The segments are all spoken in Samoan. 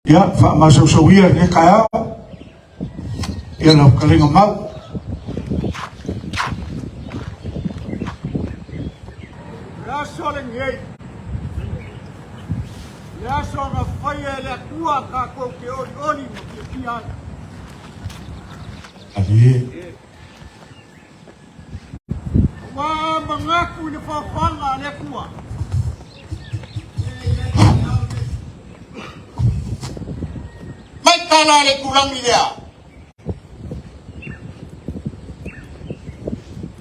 Ia, faamasausau ia i lenei taeao, ia lau fetalaiga Mau. Le aso lenei, le aso na faia e le Atua tatou te olioli ma fiafia ai. Alie. Aua a manatu i le foafoaga a le Atua, mai tala a le itulagi lea,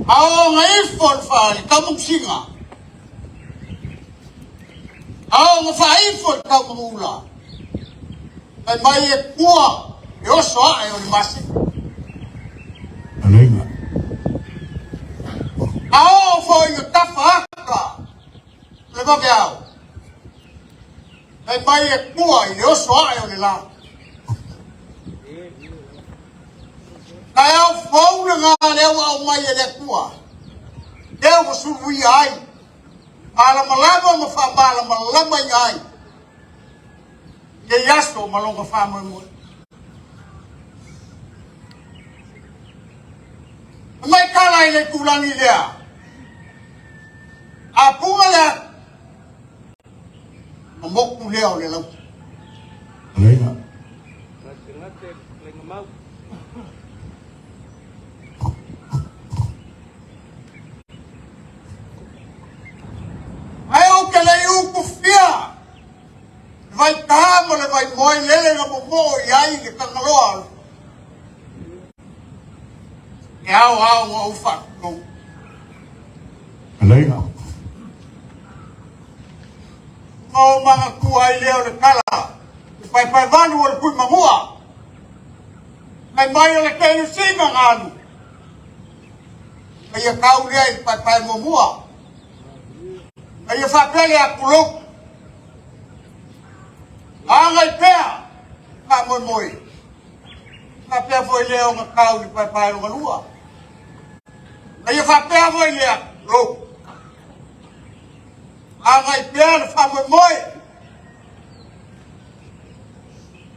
a oo ina ifo le taumanusiga, a oo ina faaifo le taumanuula, fai mai e tua e oso ae o le masina. Aleiga. A oo foi ina tafa ata le vaveao, fai mai e tua i le oso ae o le la. Taeao fou lena lea ua aumai e le Atua, lea ua suluia ai, malamalama ma faamalamalamaina ai lenei aso ma lona faamoemoe. Mai tala i le itulagi lea, a puga le atu, ona motu lea o le lauti. Aleiga. Ae ou te le i utufia le vaita ma le vaimoa i lele na momoo i ai le Tagaloa o le aoao na ou faatulou. Aleiga. Ona ou manatua ai lea o le tala, le paepaevalu o le Tuimanua, fai mai o le telusina na alu, ma ia tau lea i le paepae muamua, ma ia faapea lea, tulou, agai pea faamoemoe, faapea foi lea ona tau i le paepae lona lua, ma ia faapea foi lea, tulou, agai pea le faamoemoe,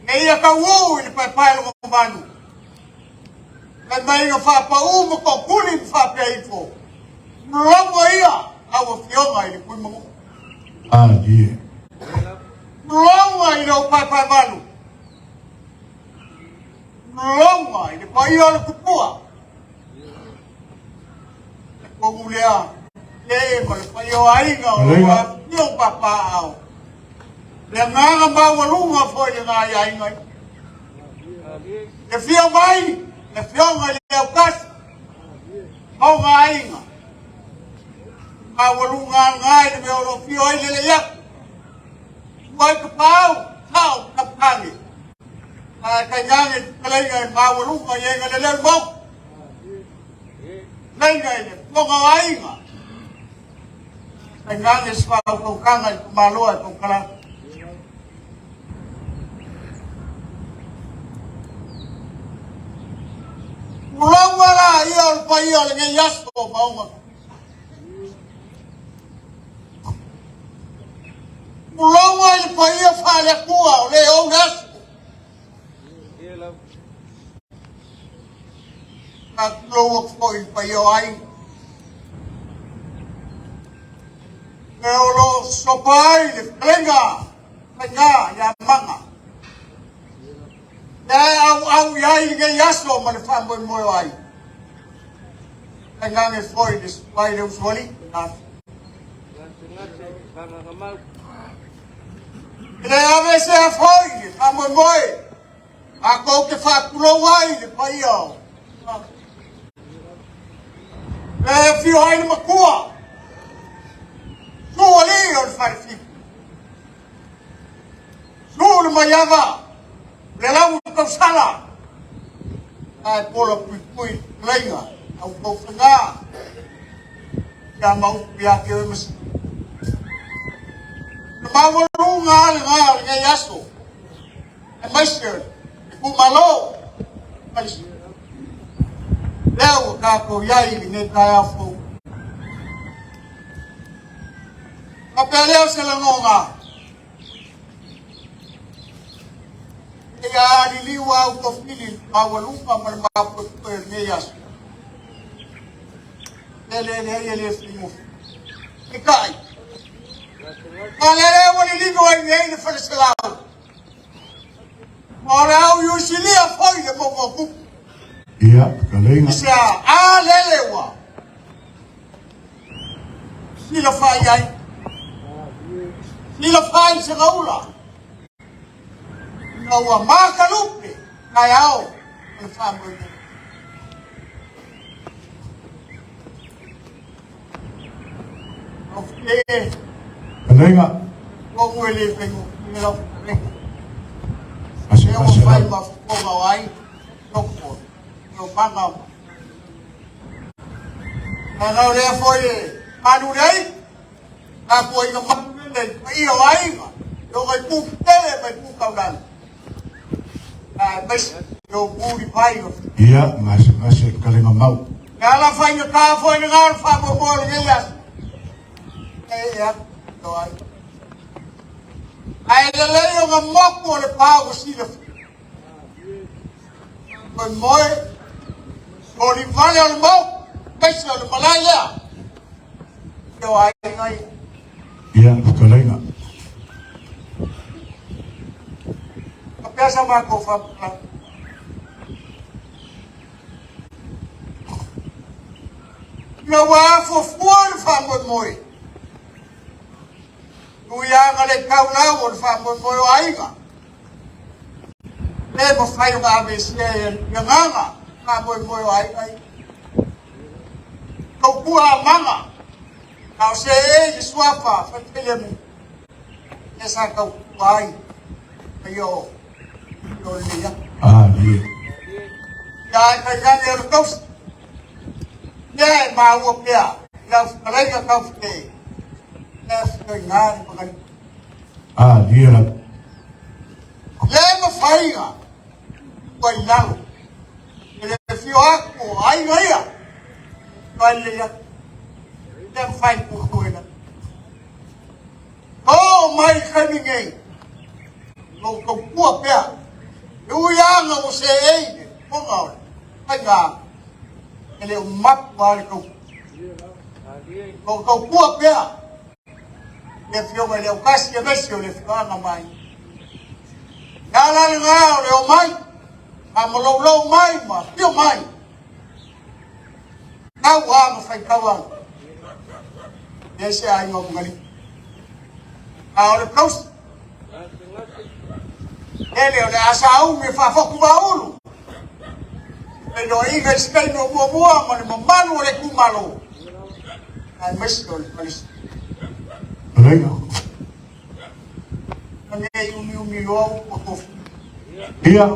e ia tauū i le paepae lona valu, fai mai na faapau ma tootuli ma faapea ifo, Tulou ia lau Afioga i le Tuimanua. Alie. Tulou i lou paepaevalu. Tulou i le paia o le tupua. Le kogu lea, e ma le paia o aiga o lo o afifio papaaao. Le agaga maualuga foi lena i aiga ia. Le afio mai le Afioga i le Aukasi ma ona aiga. Maualuga lena i le mea o lo o afio ai le Leiaku. Ua i Tapaau, sao Tapani. Ae tainane le fetalaiga e maualuga i aiga le leo i maota. Fetalaiga i le fofoga o aiga. Tainane se faautautaga i le tamaloa e tautala. Tulou la ia o le paia o lenei aso ma ona Tulou i le paia faale-Atua o le ou le aso. Faatulou atu foi i le paia o aiga. E o lo o sopa ai le fetalaiga faiga ia Maga. Lea e auau i ai lenei aso ma le faamoemoe o ai. Tainane foi le suai le usoalii. E le aveesea foi le faamoemoe matou te faatulou ai le paia o le afio ai le matua, susu alii o le Falefitu, susu le maiava, le lau tausala, ae pola puipui le fetalaiga au taufaiga, ia ma upu ia te oe Masii. Le maualuga lava lena o lenei aso, aemaise le itumalo Palisi. Lea ua tatou i ai i lenei taeao fou. Faapea lea o se lagona, Ia aliliu au tofili i le maualuga ma le mapuepue o lenei aso. Lele leai e le faigofie. Peitai, a lele ua liligo ai nei le faleselau, ma o le au iusilia foi le mauga o tupu. Ia, fetalaiga. I se a, a lele ua silafai ai, silafai se gaula. Ina ua makalupe taeao o le faamoemoe. Lau Fetalaiga. Ou e le faigofie lau fetalaiga. Ase Lea ua ase fai lau. ma fofoga o ai loko o maga. Leaga o lea foi e malu nei, tapuaiga malu lele i paia o aiga, e oga i pu tele mai pu taulagi. Aemaise o mulivai o Ia, gasegase le kalega mau. Le ala faigata foi lena o le faamoemoe o lenei aso. E atu o ai. Ae lelei ona moku o le pa ua silafia. Moemoe, olivale o le mau, aemaise o le malae lea. O aiga ia. Ia, fetalaiga. Faapea sa matou faamatalaga. Ina ua afuafua le faamoemoe, tuiaga le taulau o le faamoemoe o aiga, le mafai ona aveesea e le agaga faamoemoe o aiga ia. Tautua amaga, a o se e i le suafa faifilemu, lea sa tautua ai paia o o lenei atu. Amen. Ia ai tainane o le tausi, lea e maua pea i lau fetalaiga taufite, lea fitoiga le magali. Amen lau. Le mafaiga ua i lalo, e le fio atu o aiga ia, toa lelei atu, lea mafai pupuena. Oo mai i le taimi nei, o lo o tautua pea, e ui lava ina ua seei le fofoga o le faiga, e le o mapu lava le tautua. O lo o tautua pea le Afioga i le Autasi aemaise o le afioaga mai. Le ala lena o le omai, faamalloulou mai ma afio mai, tau lava ma faitau atu, e se aiga o Magalii. A o le tausi, ele o le a sauni e faafotu vaulu, feiloaiga i se taimi o muamua ma le mamalu o le itumalo, aemaise o le falesa. Fetalaiga. Nei umiumi loa upu o tofi. Ia.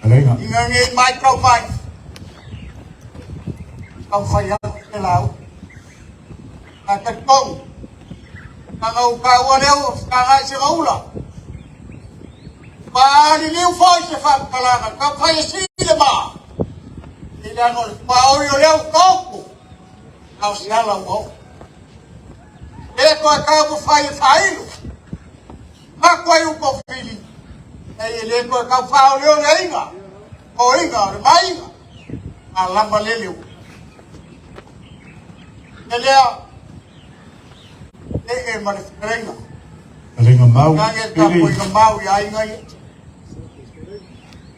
Fetalaiga. Ina nei matau mai, taumafai atu se lau. Ae talitonu, leaga ua taua lea ua fesagai se gaula. Ua aliliu foi se faamatalaga, taumafai e sii le maa. I leaga o le tuaoi o lea ua taoto, a o se ala ua oo. E toe taumafai e faailo, maku ai uta o fili, e le toe tau faaoleoleina, oiga o le maiga, a lama lele ua. E lea, e e ma le fetalaiga. Fetalaiga mau, Nage e tapuaiga mau i aiga ia.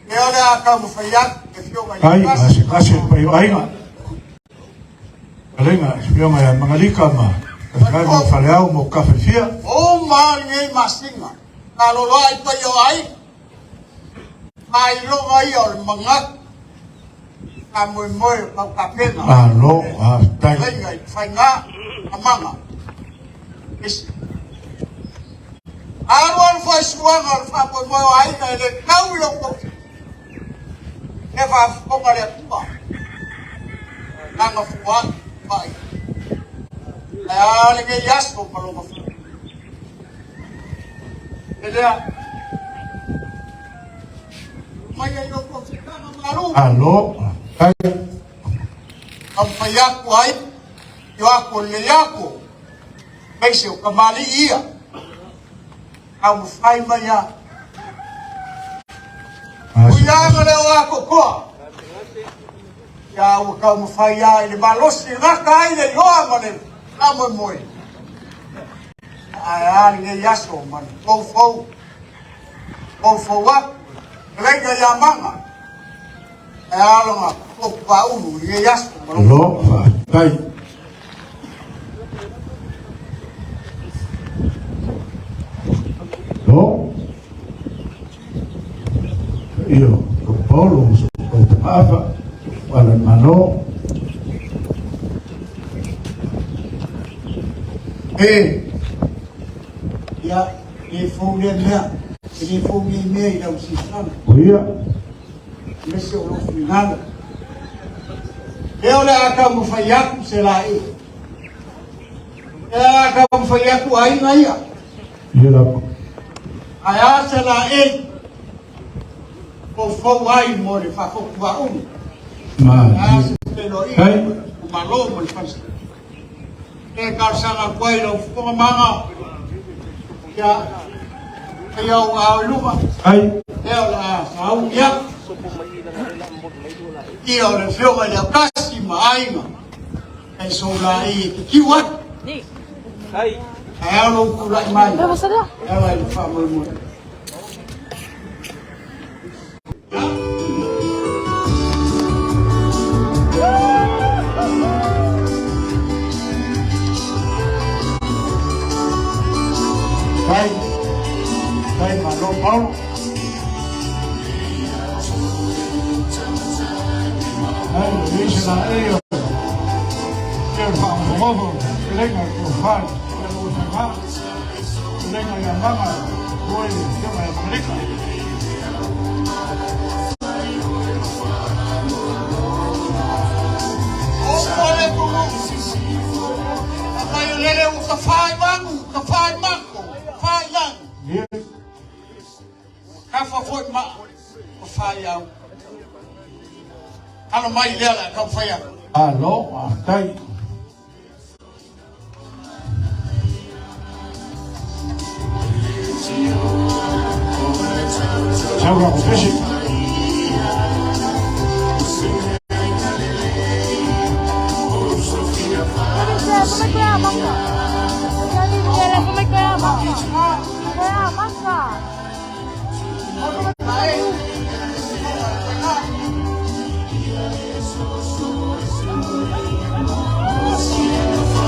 Lea o le a taumafai atu, e fioga i Kai, gasegase le paia o aiga. Fetalaiga, afioga ia Magalika ma Fetalai mo Faleao mo Kafefia. O ma lenei masina, malolo ai paia o aiga. Faailoga ia o le manatu, faamoemoe o tautapena. Malo, faafetai. Fetalaiga i le faiga amaga. Isi. Alu alu foi suaga o le faamoemoe o aiga e le tau i lou tausi. E faafofoga le Atua. Lana fuaga mai. Ae a lenei aso ma lona fua. E lea. Mai ai lou tausisaga malu. Malo, faafetai. Taumafai atu ai, io aku o lenei aku, aemaise o kamali'i ia. Taumafai mai lava. Ui lava ma le o atoatoa. Ia ua taumafai lava i le malosi e gata ai le iloa ma le faamoemoe. Ae a lenei aso ma le foufou, foufou atu, fetalaiga ia Maga. Ae a lona tofuaulu i lenei aso ma lona. Malo faafetai. Lo. Io, ko Paulo, ko Tamafa, wala malo. E, ia, e fou lea mea, e le fou nei mea i lau silasila. O ia. Aemaise o lou finagalo. Lea o le a taumafai atu se laei. Lea o le a taumafai atu aiga ia. Ia lava. Ae a se laei foufou ai mo le faafotuvaulu. Ma. Ae a se feiloaiga Hai. o Malo ma le Falesa. E talosaga atu ai lau fofoga maga. Ia, faia ou ao i luma. Ai. Lea o le a sauni atu. Ia o le afioga i le Autasi ma aiga. E soula ai e te tiu atu. Ae a lou tulai mai. E ala i le faamoemoe. Tai. Tai malo Paulo. Ai, le se la e o. Ke whaamofomofo, fetalaiga ko whai, ke lo whanga, fetalaiga ia Maga, koe le afioga ia Magalika. O upu a le atunuu, Afai o lele ua tafā i vanu, tafā i mako, tafā i lagi, Ia. ua tafa foi maa, ua fā i au. Alo mai lea o le a taumafai atu. Malo, faafetai. Sau la pesi.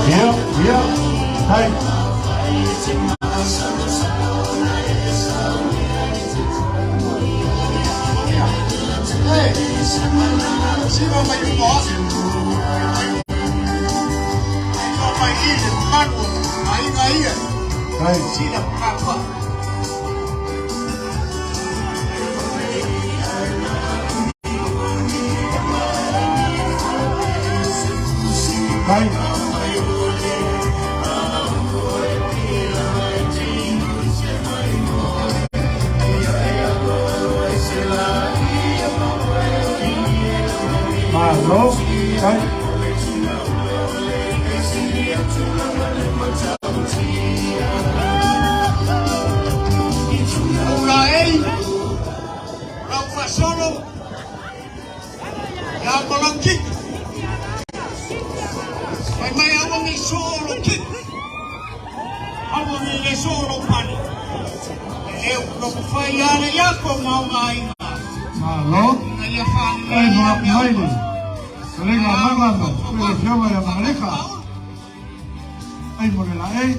Ia, ia, tai. Tai. Tai. Malo, tai. Ou laei, lau faasolo, ia ma lau titi. Fai mai aua ne i soo lou titi, aua ne i le soo lou pale. E taumafai lava le Iako ma ona aiga. Malo. Ina ia Tai faaleleia mo mea mai uma. le. Fetalaiga a Maga ma le afioga ia Magalika. Ai mo le laei.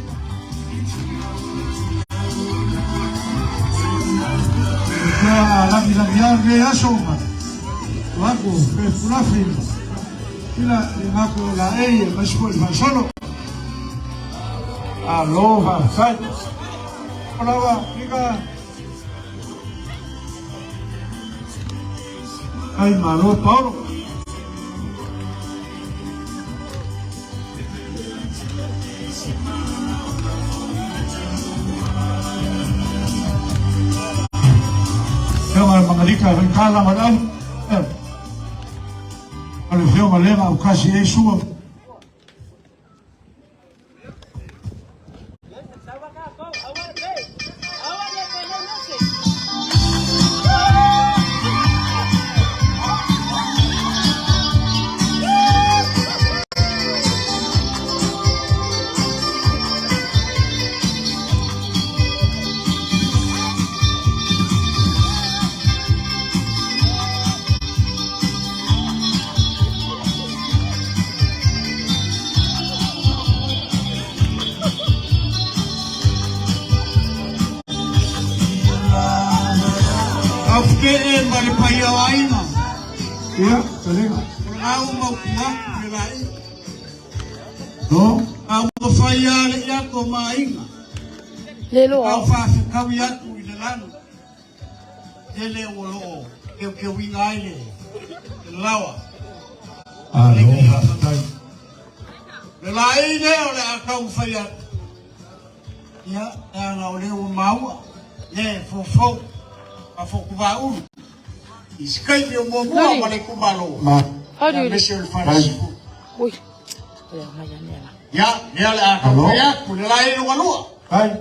Ia lagilagi lava lenei aso ma tuaku fefulafi ma ila i matou laei aemaise foi le faasolo. Malo faafetai. O lava ika ai malo Paolo. Afioga i le Magalika e faigata ma le ave. O le afioga lea na aukasi ai Sua. Aufike'e ma le paia o aiga. Ia, fetalaiga. O lena ua mautu atu le laei. No. A ua fai lava le iako ma aiga. Le loa. Tau faafetaui atu i le lanu. Tele ua loo keukeuina ai le laoa. Malo faafetai. Le laei lea o le a taumafai atu. Ia, leaga o lea ua maua le foufou a Fotuvaulu i se taimi o muamua ma le itumalo. Ma. Aemaise o le Falesifulu. Ui. Lea mai ane la. Ia, lea o le a taumafai atu le laei lona lua. Ai.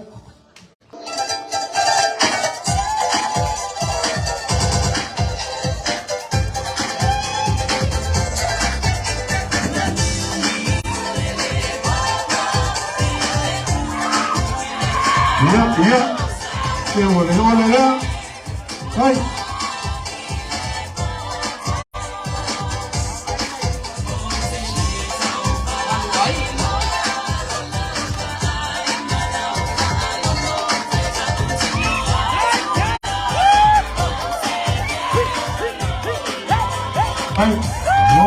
Ia, ia. Ia, ua le ole lea. Ai. Ai, no.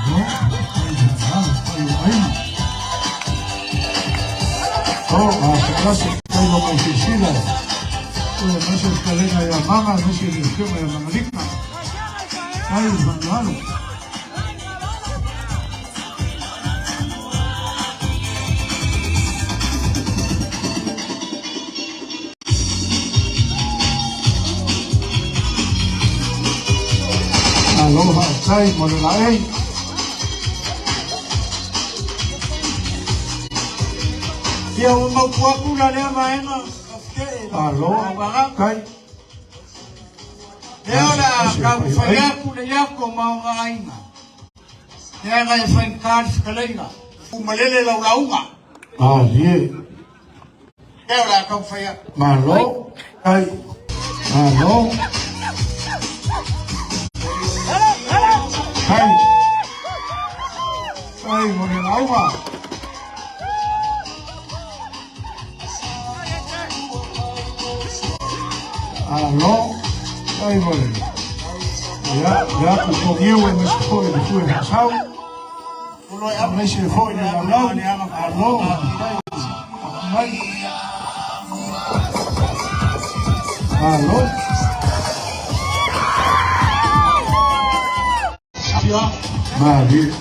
No, ai, ai, ai. Oh, a se clase, ai lo mai sisila. O no se escalena ya mama, no se le ya mamalika. Ai, manualo. Aloha, tai, mo le laei. Ia ua mautu atu la lea vaega Aufike'e la Alo, vaega. kai. Lea o le a taumafai atu le iako ma ona aiga. Leaga e faigata le fetalaiga. Umalele lau lauga. Malie. Lea o le a taumafai atu. Malo, kai. Malo. Kai. Kai, mo le lauga. Alo, kai mo le. Ia, ia, ku kongiu e mesi foi le fue fasau. O lo e A mesi le foi le laulau. Alo, kai. Mai. Alo. Ia. Malie.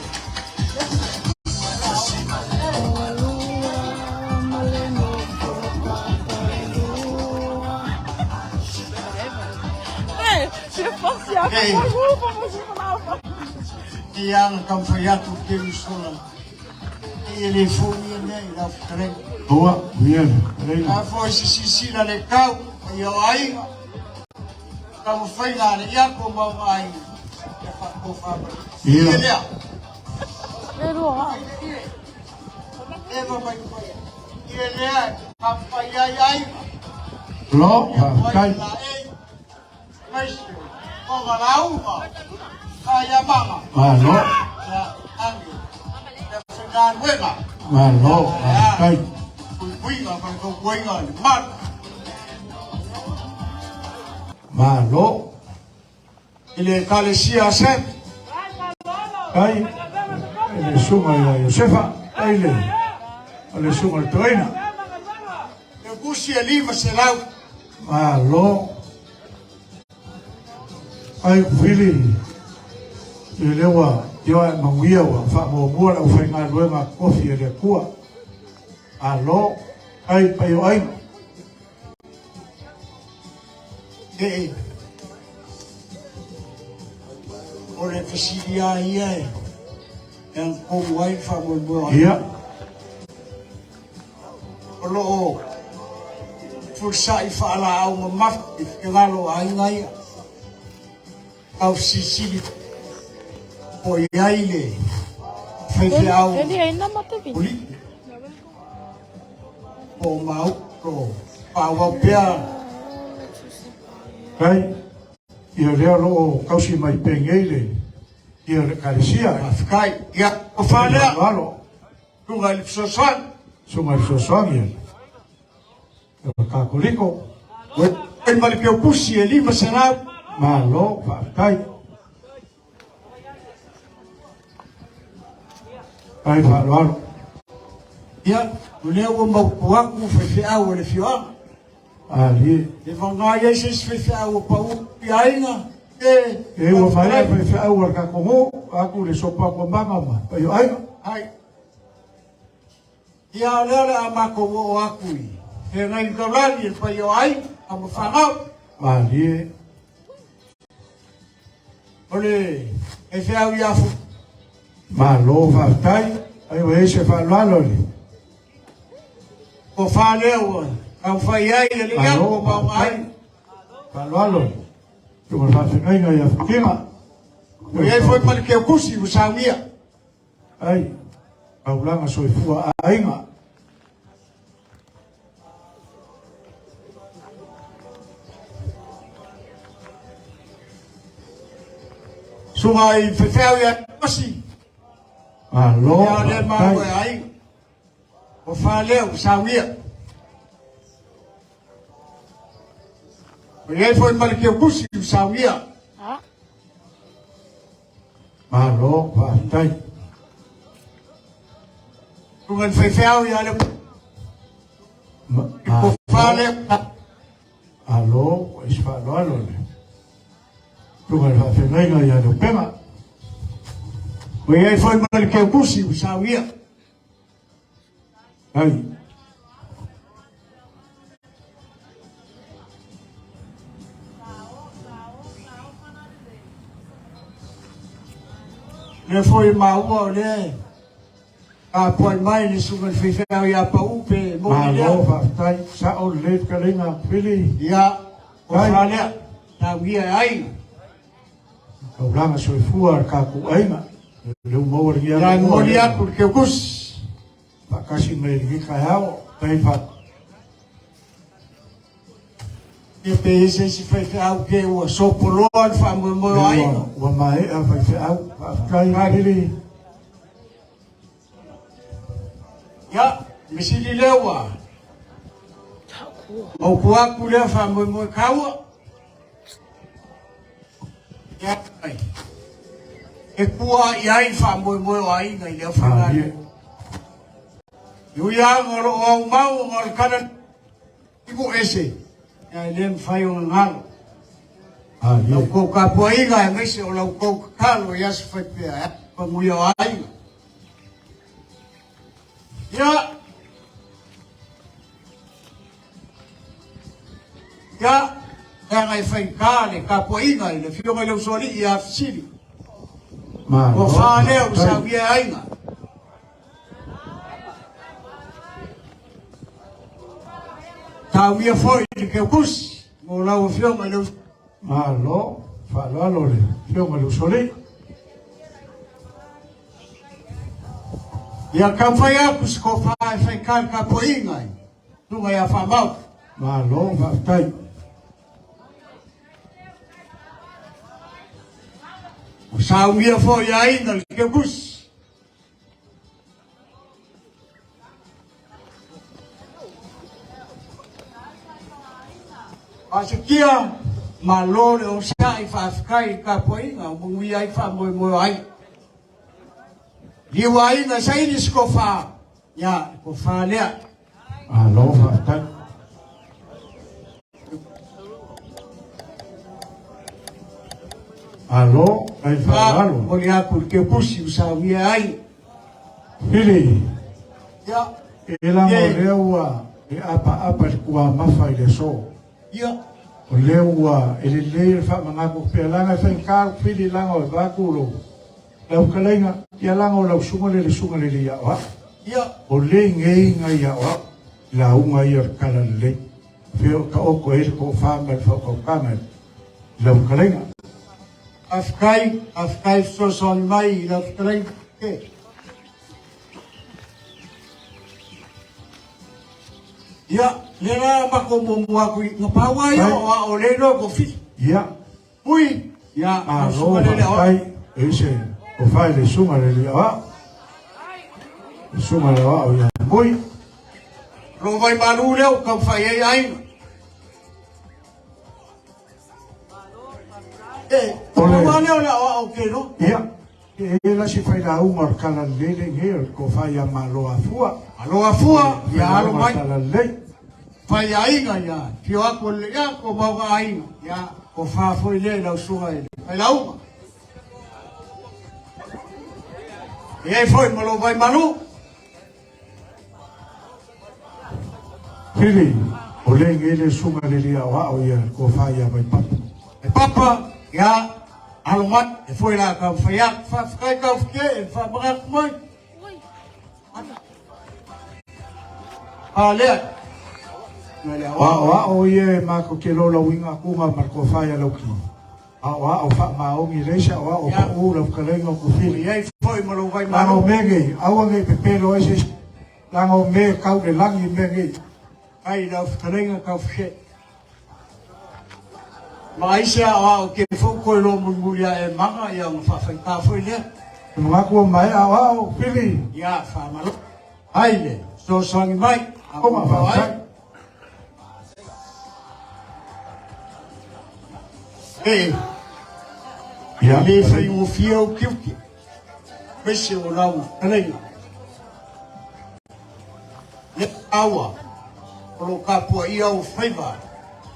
Hey, je force ya. Hey. Ia na taumafai atu te usola. Ia le foi ia nei lau fetalaiga. Boa, bien, reina. A foi se silasila le tau, ia o aiga. Taumafaiga a le iako ma ona aiga. Ia faatofa mai. Ia. Ia lea. Le loa. Eva mai mai. Ia lea, ka ai aiga. Lo, kai. Maise, o lauga. Ka ia mama. Malo, Ia, ange. Ia whakanuega. malo, kai. Puipuiga, ma le tautuaiga, le malu. Malo, I le ekalesia a Sem. Kai. Le suga ia Josefa, kai le. Le suga le toeina. Le kusi e 500. Malo. Ai vili. I le ua, ioa manguia ua, wha mua la ufai ngā luenga kofi e le kua. Alo, ai paio ai. E o le fesilia ia e e agotomu ai le faamoemoe o Ia, o loo fulisa'i faalaau mamafi i finagalo o aiga ia taufesilisili po i ai le faifeau Eli ei nama te vi. poli po o mau lo faaauau pea. Kai. Ia lea lo o kausi mai pengei le. Ia le Ekalesia. Faafetai. Ia, tofa lea. Alo. Susuga i le Fesoasoani. Susuga i le Fesoasoani. O Katoliko. Ua ma le keukusi e 500. Malo, faafetai. Ai faaaloalo. Ia, o lea ua mautu atu faifeau a le afioaga. Alie. E vaga i ai se isi faifeau o pau i aiga. E, E ua maea faifeau a le tatou nuu, atu le sopa atu a mama ma paia o aiga. Ai. Ia, o lea o le a matou oo atu i feagai taulagi i le paia o aiga ma fanau. Malie. O le faifeau ia Fu. Malo faafetai. Ai ua i ai se faaaloalo i le. Tofa lea ua taumafai ai le alii atu Malo o maoga ai. faafetai. Faaaloalo i le susuga i le faafeagaiga ia Futiga. Ua i ai foi ma le keukusi ua saunia. Ai, taulaga soifua aiga. Susuga i faifeau ia Tosi. Malo Ia o lea faafetai. maua e aiga. Tofa lea ua saunia. Ua i ai foi ma le keukusi ua saunia. Malo faafetai. Susuga i le faifeau ia le tofa lea. Malo, ua i se faaaloalo i le susuga i le faafeagaiga ia Leupega. Ua i ai foi ma le keukusi ua saunia. Ai. Lea foi e maua o lea tapuai mai le susuga i le faifeau ia Pau pe moni lea. Malo faafetai, sao lelei le fetalaiga Fili. Ia, tofa lea, taugia e aiga. Taulaga soifua a le tatou aiga. Le ua maua le Ia e momoli atu le keukusi. Faatasi mai i lenei taeao, tai fa. Ia pe i ai se isi faifeau ke ua sopoloa le faamoemoe o aiga. Ua maea faifeau, faafetai Fili. Ia, me sili lea ua mautu atu lea faamoemoe taua. Ia, ai. E tua i ai le faamoemoe o aiga i le aufaigaluega. E ui lava o lo o aumau ona o le tala i ese, ia e le mafai ona galo. Lau tou tapuaiga aemaise o lau tou tatalo i aso faipea e manuia o aiga. Ia, ia, leaga e faigata le tapuaiga i le afioga i le Usoalii ia Fesili. Malo. Ua fa lea ua sauia e aiga. Tauia foi i le keukusi mo lau afioga i le Malo, faaaloalo le afioga i le Usoalii. Ia taumafai atu se tofa e faigata le tapuaiga i susuga ia Faamau. Malo, faafetai. Ua saunia foi e aiga le keukusi. Faasekia, malo le onosai, faafetai i le tapuaiga ua manuia ai le faamoemoe o aiga. Liu aiga saili se tofa, ia, le tofa lea. Malo faafetai. Malo, ai faaaloalo. Momoli atu le keukusi ua saunia ai. Fili. Ia. E laga o lea ua e apaapa i le tuamafa i le aso. Ia. O lea ua e lelei le faamanatu pea laga e faigata lou fili laga o e vaeatu lou lau fetalaiga ia laga o lau susuga lea le susuga le alii aoao. Ia. O le igei ngai aoao i lauga ia o le talalelei. Fea o taoto ai le tofa ma le faautautaga i lau fetalaiga. Faafetai, faafetai fesoasoani mai i lau fetalaiga. Ia, lea la matou muamua atu i na pau lava ia o a o lea iloa ko fili. Ia. Ui, ia, Malo, faafetai. E se Tofa i le susuga i le alii aoao, le susuga i le aoao ia Mui. Lo vai malu lea ua taumafai ai aiga. E, Ole. ua lea o le aoao ke lo. Ia, e i ai la si failauga o le Talalelei lenei o le tofa ia Malo Afua. Alo afua, ia alo Failauga o le mai. Talalelei. Fai aiga ia, fio aku le ia ko mau aiga. Ia, ko fa foi le lau suga i failauga. E ai foi ma lo vai malu. Fili, o le ngei le susuga i le alii aoao ia le tofa ia Vaipapa. E papa, ia, alo mai, e foi la kau whai aku, whawhakai kau whike, e whamagaku mai. A lea, ngai le O aoao. aoao ia e matou te lolauina atuga ma le tofa ia Lauki. Aoao faamaoni leai se aoao Ia. pau lau fetalaiga o Tufili. E ai foi ma lou vai Leaga o malu. mea nei, aua ne i pepelo ai se isi. Leaga o mea e tau i le lagi mea nei. Ai lau fetalaiga kau whike. Ma ai se aoao ke fou koe lo mulimuli a e maga, ia ona whawhaita foi lea. E manatu ua maea aoao, Fili. Ia, whamalo. Ai le, sosoangi mai. A Koma, mo ai. faafetai. E, Ia, le whaingofia o kiuki. Mese o lau fetalaiga. Le aua, o lo kapua ia o whaiva.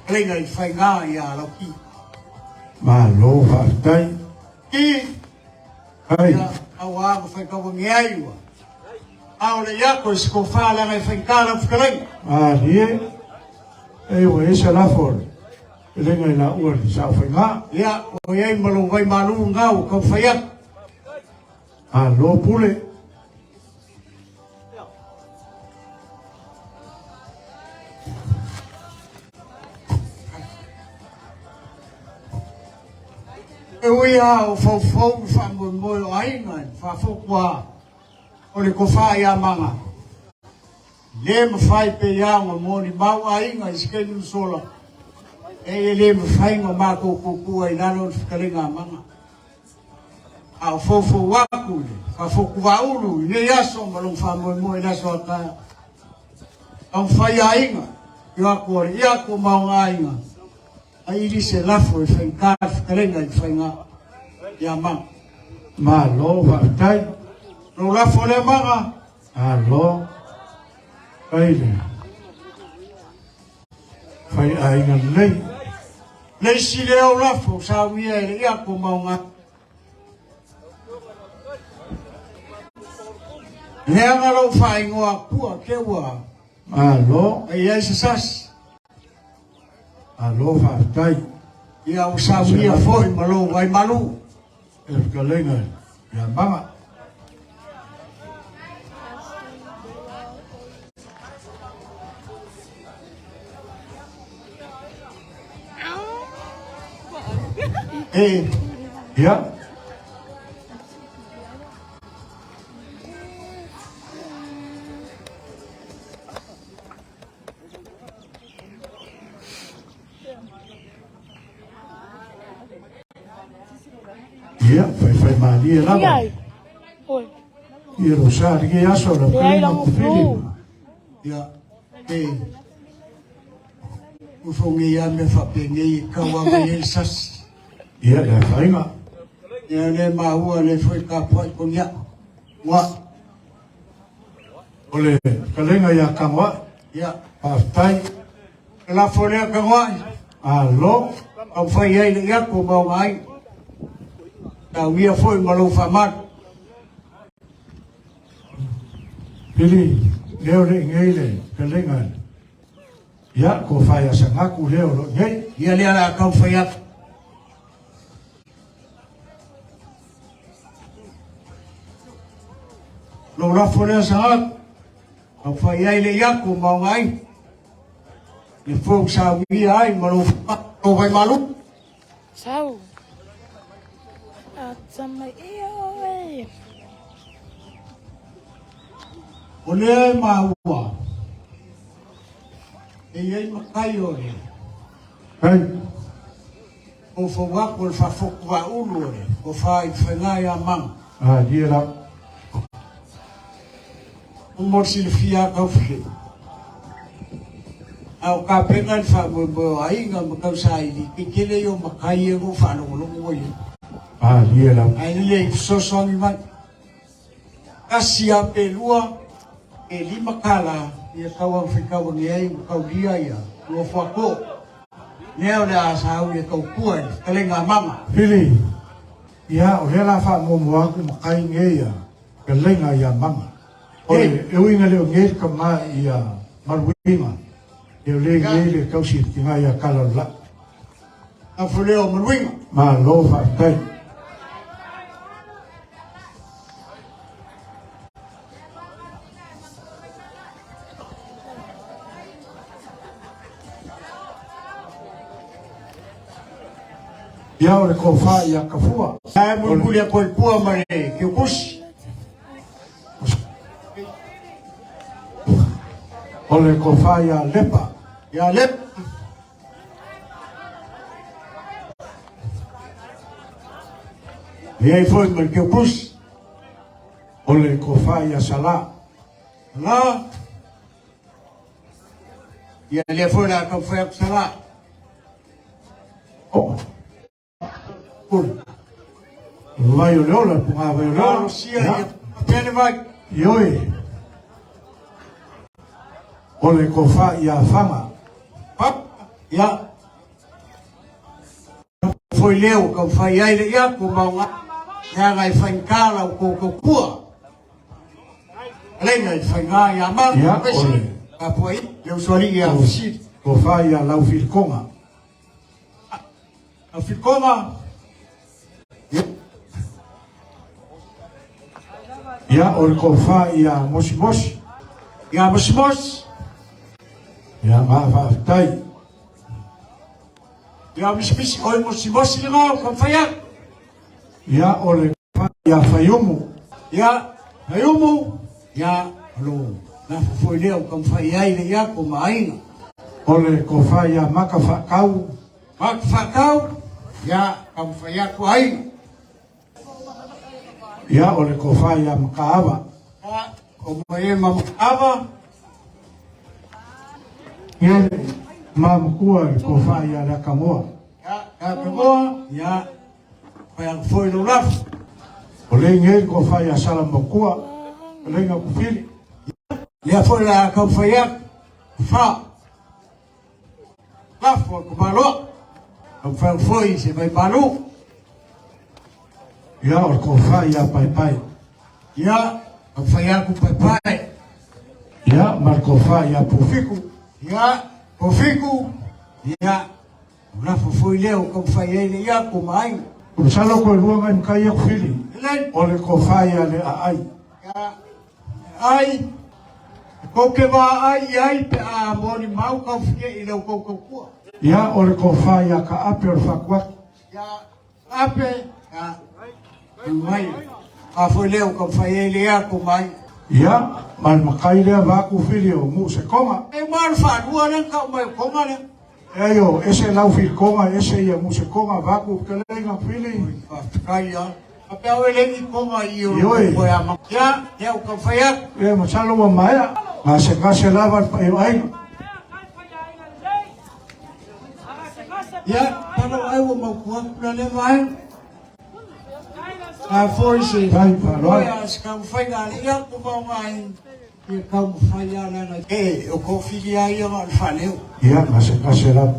Fetalaiga i whainga ia lau ki. Malo faafetai. Ki, Ai, ia, aua ma whaikawa nge ai ua. A o le iako e siko whālanga e whainga lau fetalaiga. malie, e ua i ai se lafo o le fetalaiga i laua le saofaiga. Ia, o iai ma lou vai malu ngā o kau whai atu. Malo pule. E ui a o faufau i whaamoemoe o aiga e whaafoku o le kofa ia manga. Le mawhai pe ia ngā moni mau aiga i se kei sola. E e le mawhai ngā mākou kukua i lalo o le whakalenga a manga. A o faufau aku le whaafoku vaulu i nei aso ma long whaamoemoe i laso a taia. Au whai aiga, i aku o le ia ko mau aiga. Ai ili se lafo e whainga whakalenga i whainga ia manga. Malo faafetai. Lo lafo le manga, Malo. Ai le fai aiga lelei. Le isi lea o lafo sa uia e le ia ko mau ngā. Leaga lou faaigoa pua ke ua Malo. ai ai se sasi. Malo faafetai. Ia ua saunia foi ma lou vai malu. E le fetalaiga ia Maga. E Ia. Ia, faifaimalie lava. Iai. Oi. Ia lo sa lenei aso lau Leai fetalaiga lago Tufili. flu. Ia e ufogi ia me faapenei e kauaga i ai le sasi. Ia, le afaina. Ia le maua le foi kapuai kogia. Ua O le fetalaiga ia Tagoai. Ia. Faafetai. Le lafo lea tagoai. Malo. Au fai ai le iako ma oga ai. Tauia foi ma lou faamalu. Pili, leo le ngei le fetalaiga. Ia, ko whai a sangaku leo lo ngei. Ia lea la kau fai atu. Lou lafo lea sagaku. Au fai ai le iako ma oga ai. Le fou sauia ai ma lou lou vai malu. Sau. Ata mai ia oi. O lea e maua. E iai matai o le. Ai, O fau aku o le faafoku vaulu o le. O fā i whainga ia manga. Malie lava. Mo le silafia a Kaufele, a o tapena le faamoemoe o aiga ma tausaili, ke tele ia o matai ia na ou faalogologo ai ai. Malie lava. Ae lelei i fesoasoani mai. Tasi lava pe lua pe $5 ia tau faitau ane ai ua taulia ia Nofoatoo. Lea o le a sauni e tautua i le fetalaiga a Maga. Fili, Ia, o lea o le a faamuamua atu matai nei a fetalaiga ia Maga. O le, e ui ina le o nei le tama ia Maluiga, ia o lea e i ai le tausi i le tina ia Talalelai. Afu lea o Maluiga. Malo faafetai. Ia o le tofa ia Kafua. Ae mulimuli atu ai pua ma le Kiukusi. O le tofa ia Lepa. Ia Lepa. E ai foi ma le Kiukusi. O le tofa ia Sala. Sala. Ia lea foi le a taumafai atu Sala. Oh. Pule. Vai o le ola, punga vai o le ola. Sia ia pele vai. Ioe. O le tofa ia Faga. Pap. Ia. Foi leo ka fai ai le ia ko maunga. Ia ngai faigata lau koukou kua. Leina i faiga ia ma. Ia, o le Ka pua i le usoalii ia Fisili. tofa ia Laufilikonga. Laufikonga. Ia, o le tofa ia Mosimosi. Ia Mosimosi. Ia, ma faafetai. Ia Misimisi, oi Mosimosi le ngau, ka fai atu. Ia, o le tofa ia Faiumu. Ia, Faiumu. Ia, alo, nafu foi lea o ka fai ai le ia ko maina. O le tofa ia Maka Faakau. Maka Faakau. Ia, ka fai atu ai. Ia, o le tofa ia Makaava. Ia, o mai e ma Makaava. Ia, ma makua le tofa ia Lakamoa. Ia, Lakamoa. Ia, fai atu foi lo lafu. O le ngei le tofa ia Salamakua, o le ngau kufili. Ia foi la kau fai atu. Fa. Lafu o kumaloa. Kau fai foi se vai malu. Ia, o le tofa ia Paepae. Ia, kau fai atu Paepae. Ia, ma le tofa ia Pufiku. Ia, Pufiku. Ia, o lafu foi leo kau fai ai le ia ko maai. O masalo ko lua ngai makai ia kufili. Elei. O le tofa ia le aai. Ia, ai. Ko ke wā ai ai pe a moni mau kau fike i leo kau kau kua. Ia, o le tofa ia ka ape o le whakuaki. Ia, ape, ia, mai. A foi leo kau fai ai le ia ko mai. Ia, ma le makai lea vā kufili o mu se konga. E maru whanua le kau mai o konga le. E yo, ese lau fil konga, ese ia mu se konga, vā ku kelenga fili. Whakatai ia. A pea oe lengi konga i o Ioe. koe ama. Ia, ia o kau fai atu. E masalo wa maea. Ngā se kase lava le pai o aiga. Ia, talo ai ua mau kuaku la le vae. A foi se. Kai whaaloa. Foi a se kau whai ngā le ia ko mau ngai. Ia kau whai a lana. E, o kau whiri a ia ngā le whaleo. Ia, ngā se kase lava.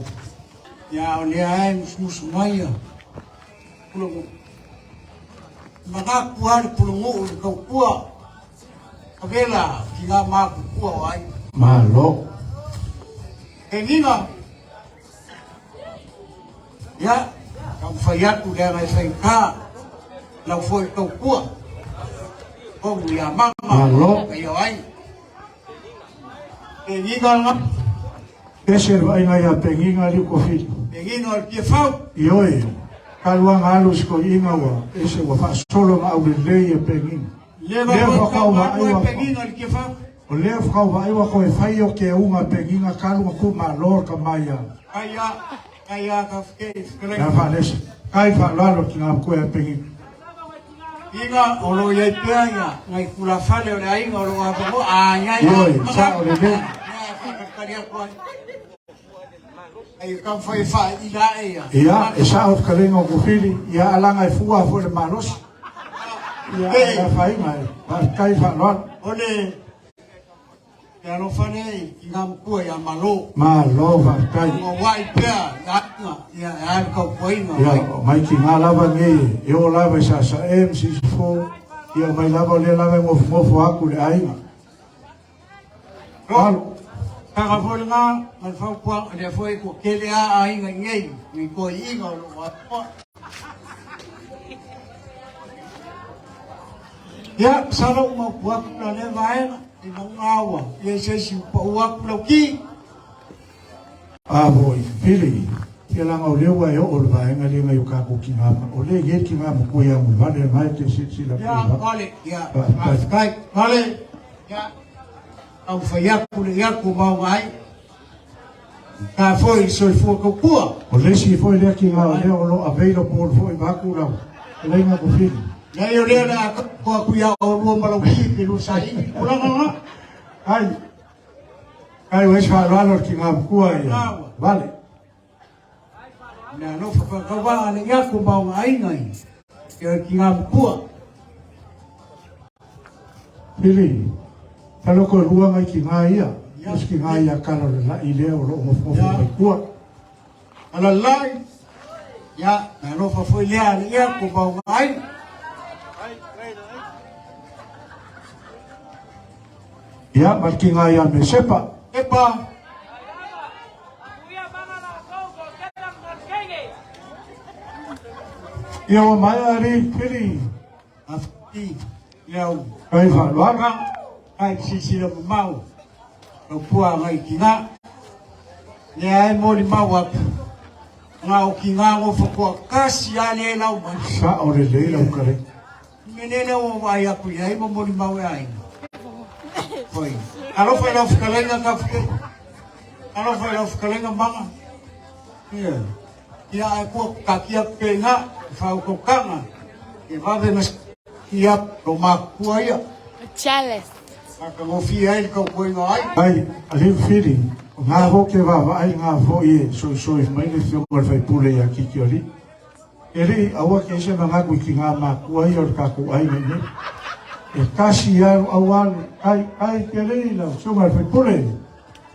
Ia, o lea ai musumusu mai ia. Pulungu. Maka kua le pulungu o le kau kua. Kavela ki ngā māku kua o ai. Malo. E nina. Ia, kau whai atu lea ngai whai kā. Lau foi kau kua. Kongu ia mama. Malo. Kai o ai. E nina ngā. Ese le vaaiga ia Pegiga liu kofili. Pegiga o le Tiafau. Ioe, kaluaga alu i sikoi'iga ua ese ua fa'asolo ma aulelei e Pegiga. Leva Lea foi fakau kau va'ai atu e ua Pegiga o le Tiafau. O lea fakau va'ai ua koe fai o ke auga Pegiga kaluga kumālō le kamaia. Kai a, kai a ka whakei Le whakalei. fa'alesi kai fa'aloalo ki gā koe a Pegiga. Iga o lo o i ai pea ia nai tulafale o le aiga o lo o avanoa a i ai Ioe, sao lelei. Ia e faatalitali atu ai. Ai e taumafai e faaila ae ia. Ia, e sao le fetalaiga o Kufili, ia alaga e fua foi le malosi. Ia, e afaina e. Faafetai faaaloalo. O le E alofa lea i tina matua ia Malo. Malo faafetai. Ua uai pea i aiga, ia e a le tautuaina. Ia, o ngai tina lava nei e oo lava i Sasae ma Sisifo, ia omai lava o lea lava e nofonofo atu le aiga. Malo. Tala foi lena ma le fautuaga, lea foi ua tele lava aiga i inei, ni toeaiina o lo o atoa. Ia, masalo ua maopu atu la lea vaega, i mauga ua i ai se isi ua pau atu lau ki. A foi, Fili, ia leaga o lea ua e oo i le vaega lea nai o tatou tina, o lea e i ai le tina matua ia Mulivale lena e te silasila atu i Ia, vale, ia, faafetai. Vale, ia, taumafai atu le iaku o maoga ai. Ta foi i le soifua tautua. O le isi foi lea tina o lea o lo o available foi vaeatu lau fetalaiga Kofili. Leai o lea o le a tautua atu ia oulua ma lau ki pe lua saili tulaga na. Ai, ai ua ese faaaloalo le tina matua ia Vale. Le alofa faatauvaa le iaku ma ona aiga i le tina matua. Fili, masalo toe lua nai tina ia, isi tina ia kala o le lai lea o lo o nofonofo mai tua. Alalai, ia, le alofa foi lea a le iaku ma ona aiga. Ia, ma le tina ia Mesepa. Epa. Ia ua maea alii Fili. Afai le au Kai faaaloalo. Kai silasila mamao lau pua ngai tina. Lea e molimau atu na o tina nofo toatasi a lea e lau mai. Sao lelei lau kalei. Me lele ua vaai atu i ai ma molimau e aiga. Foi. Alofa i lau fetalaiga Tafike. Alofa i lau fetalaiga Maga. Ia. Ia ae kua taatia atu pea i ina i faautautaga e vave ona sikia atu lo matutua ia. Jealous. Matagofie ai le tautuaina o aiga. Ai, Alii Fili, o nga foi ke vaavaai nga foi e soisoi mai le afioga i le faipule ia Kiki Alii. E alii, aua ke ese manatu i tina matua ia o le tatou aiga i nei. E tasi alu au alu, ai, ai ke alii lau afioga i le faipule.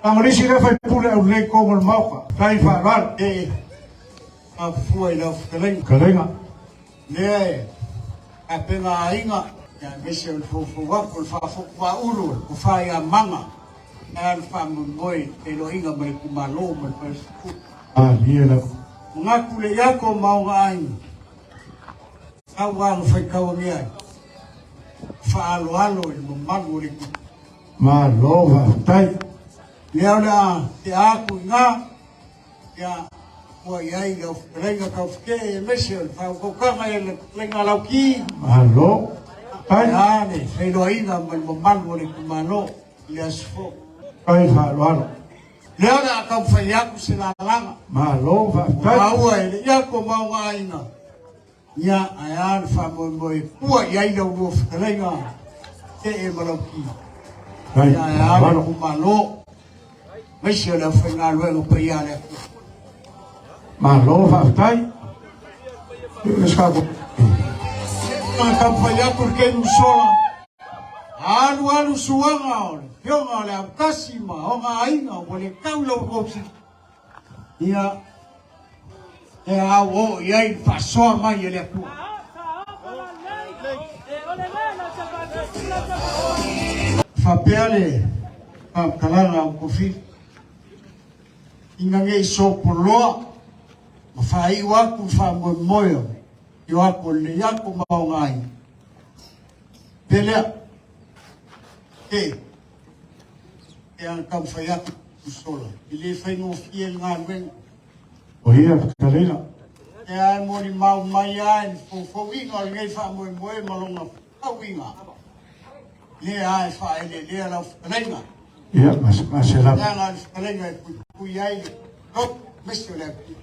Tagolisi lea faipule aulelei tonu o le Maota, tai faaaloalo. E mafua i lau fetalaiga. Fetalaiga. Lea e tapena aiga, aemaise o le foufou atu o le faafotuvaulu o le tofa ia Maga, ae a le faamoemoe i le feiloaiga ma le itumalo ma le falesikulu. Malie lava. Manatu le iako ma ona aiga, tau a na faitauagia ai, faaaloalo i le mamalu o le itumalo. Malo faafetai. Lea o le a tea atu i ina, ia ua i ai lau fetalaiga Taufike aemaise o le faautautaga i le fetalaiga Lauki. Malo. Faafetai. Ia le feiloaiga ma le mamalu o le itumalo i le aso fou. Faafetai faaaloalo. Lea o le a taumafai atu se lalaga. Malo faafetai. Ua maua e le iaku o maoga aiga. Ia, ae a le faamoemoe pua i ai lau lua fetalaiga Tee ma Lauki. Ia, ae a le itumalo, aemaise o le aufaigaluega paia a le Atua. Malo faafetai. Na taumafai atu le taimi ua sola, alu alu suaga o le afioga o le Autasi ma ona aiga ua le tau i lau outou. Ia, e a ua oo i ai le faasoa mai e le Atua. Faapea le faamatalaga a Ukofili, ina ne i sopoloa ma faaiu atu le faamoemoe o le atu o lenei atu ma ona aiga. Pe lea, e E ana taumafai atu sola. E le faigofie le galuega. O ia fetalaiga. E a e molimau mai a i le foufouina o lenei faamoemoe ma lona fauiga. Lea a e faaeleelea lau fetalaiga. Ia, ma se lava. Leaga le fetalaiga e puipui ai le loto aemaise o le Atua.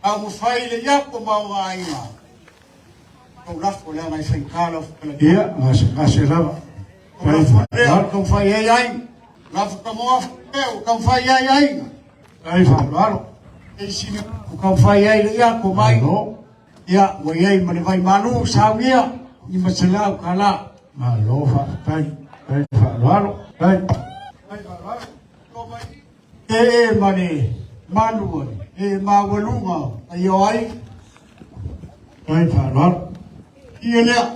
Taumafai le iako ma ona aiga. Tou lafo leaga e faigata lau fetalaiga. Ia, gasegase lava. Tou lafo lea ua taumafai ai aiga. Lafo tamoafa lea ua taumafai ai aiga. Faafetai faaaloalo. E isi ua taumafai ai le iako ma aiga. Malo. Ia, ua i ai ma le vai malu saunia $500 tala. Malo faafetai. Faafetai faaaloalo. Faafetai. E e ma le malu e maualuga ai o ai. Faafetai faaaloalo. Ia lea.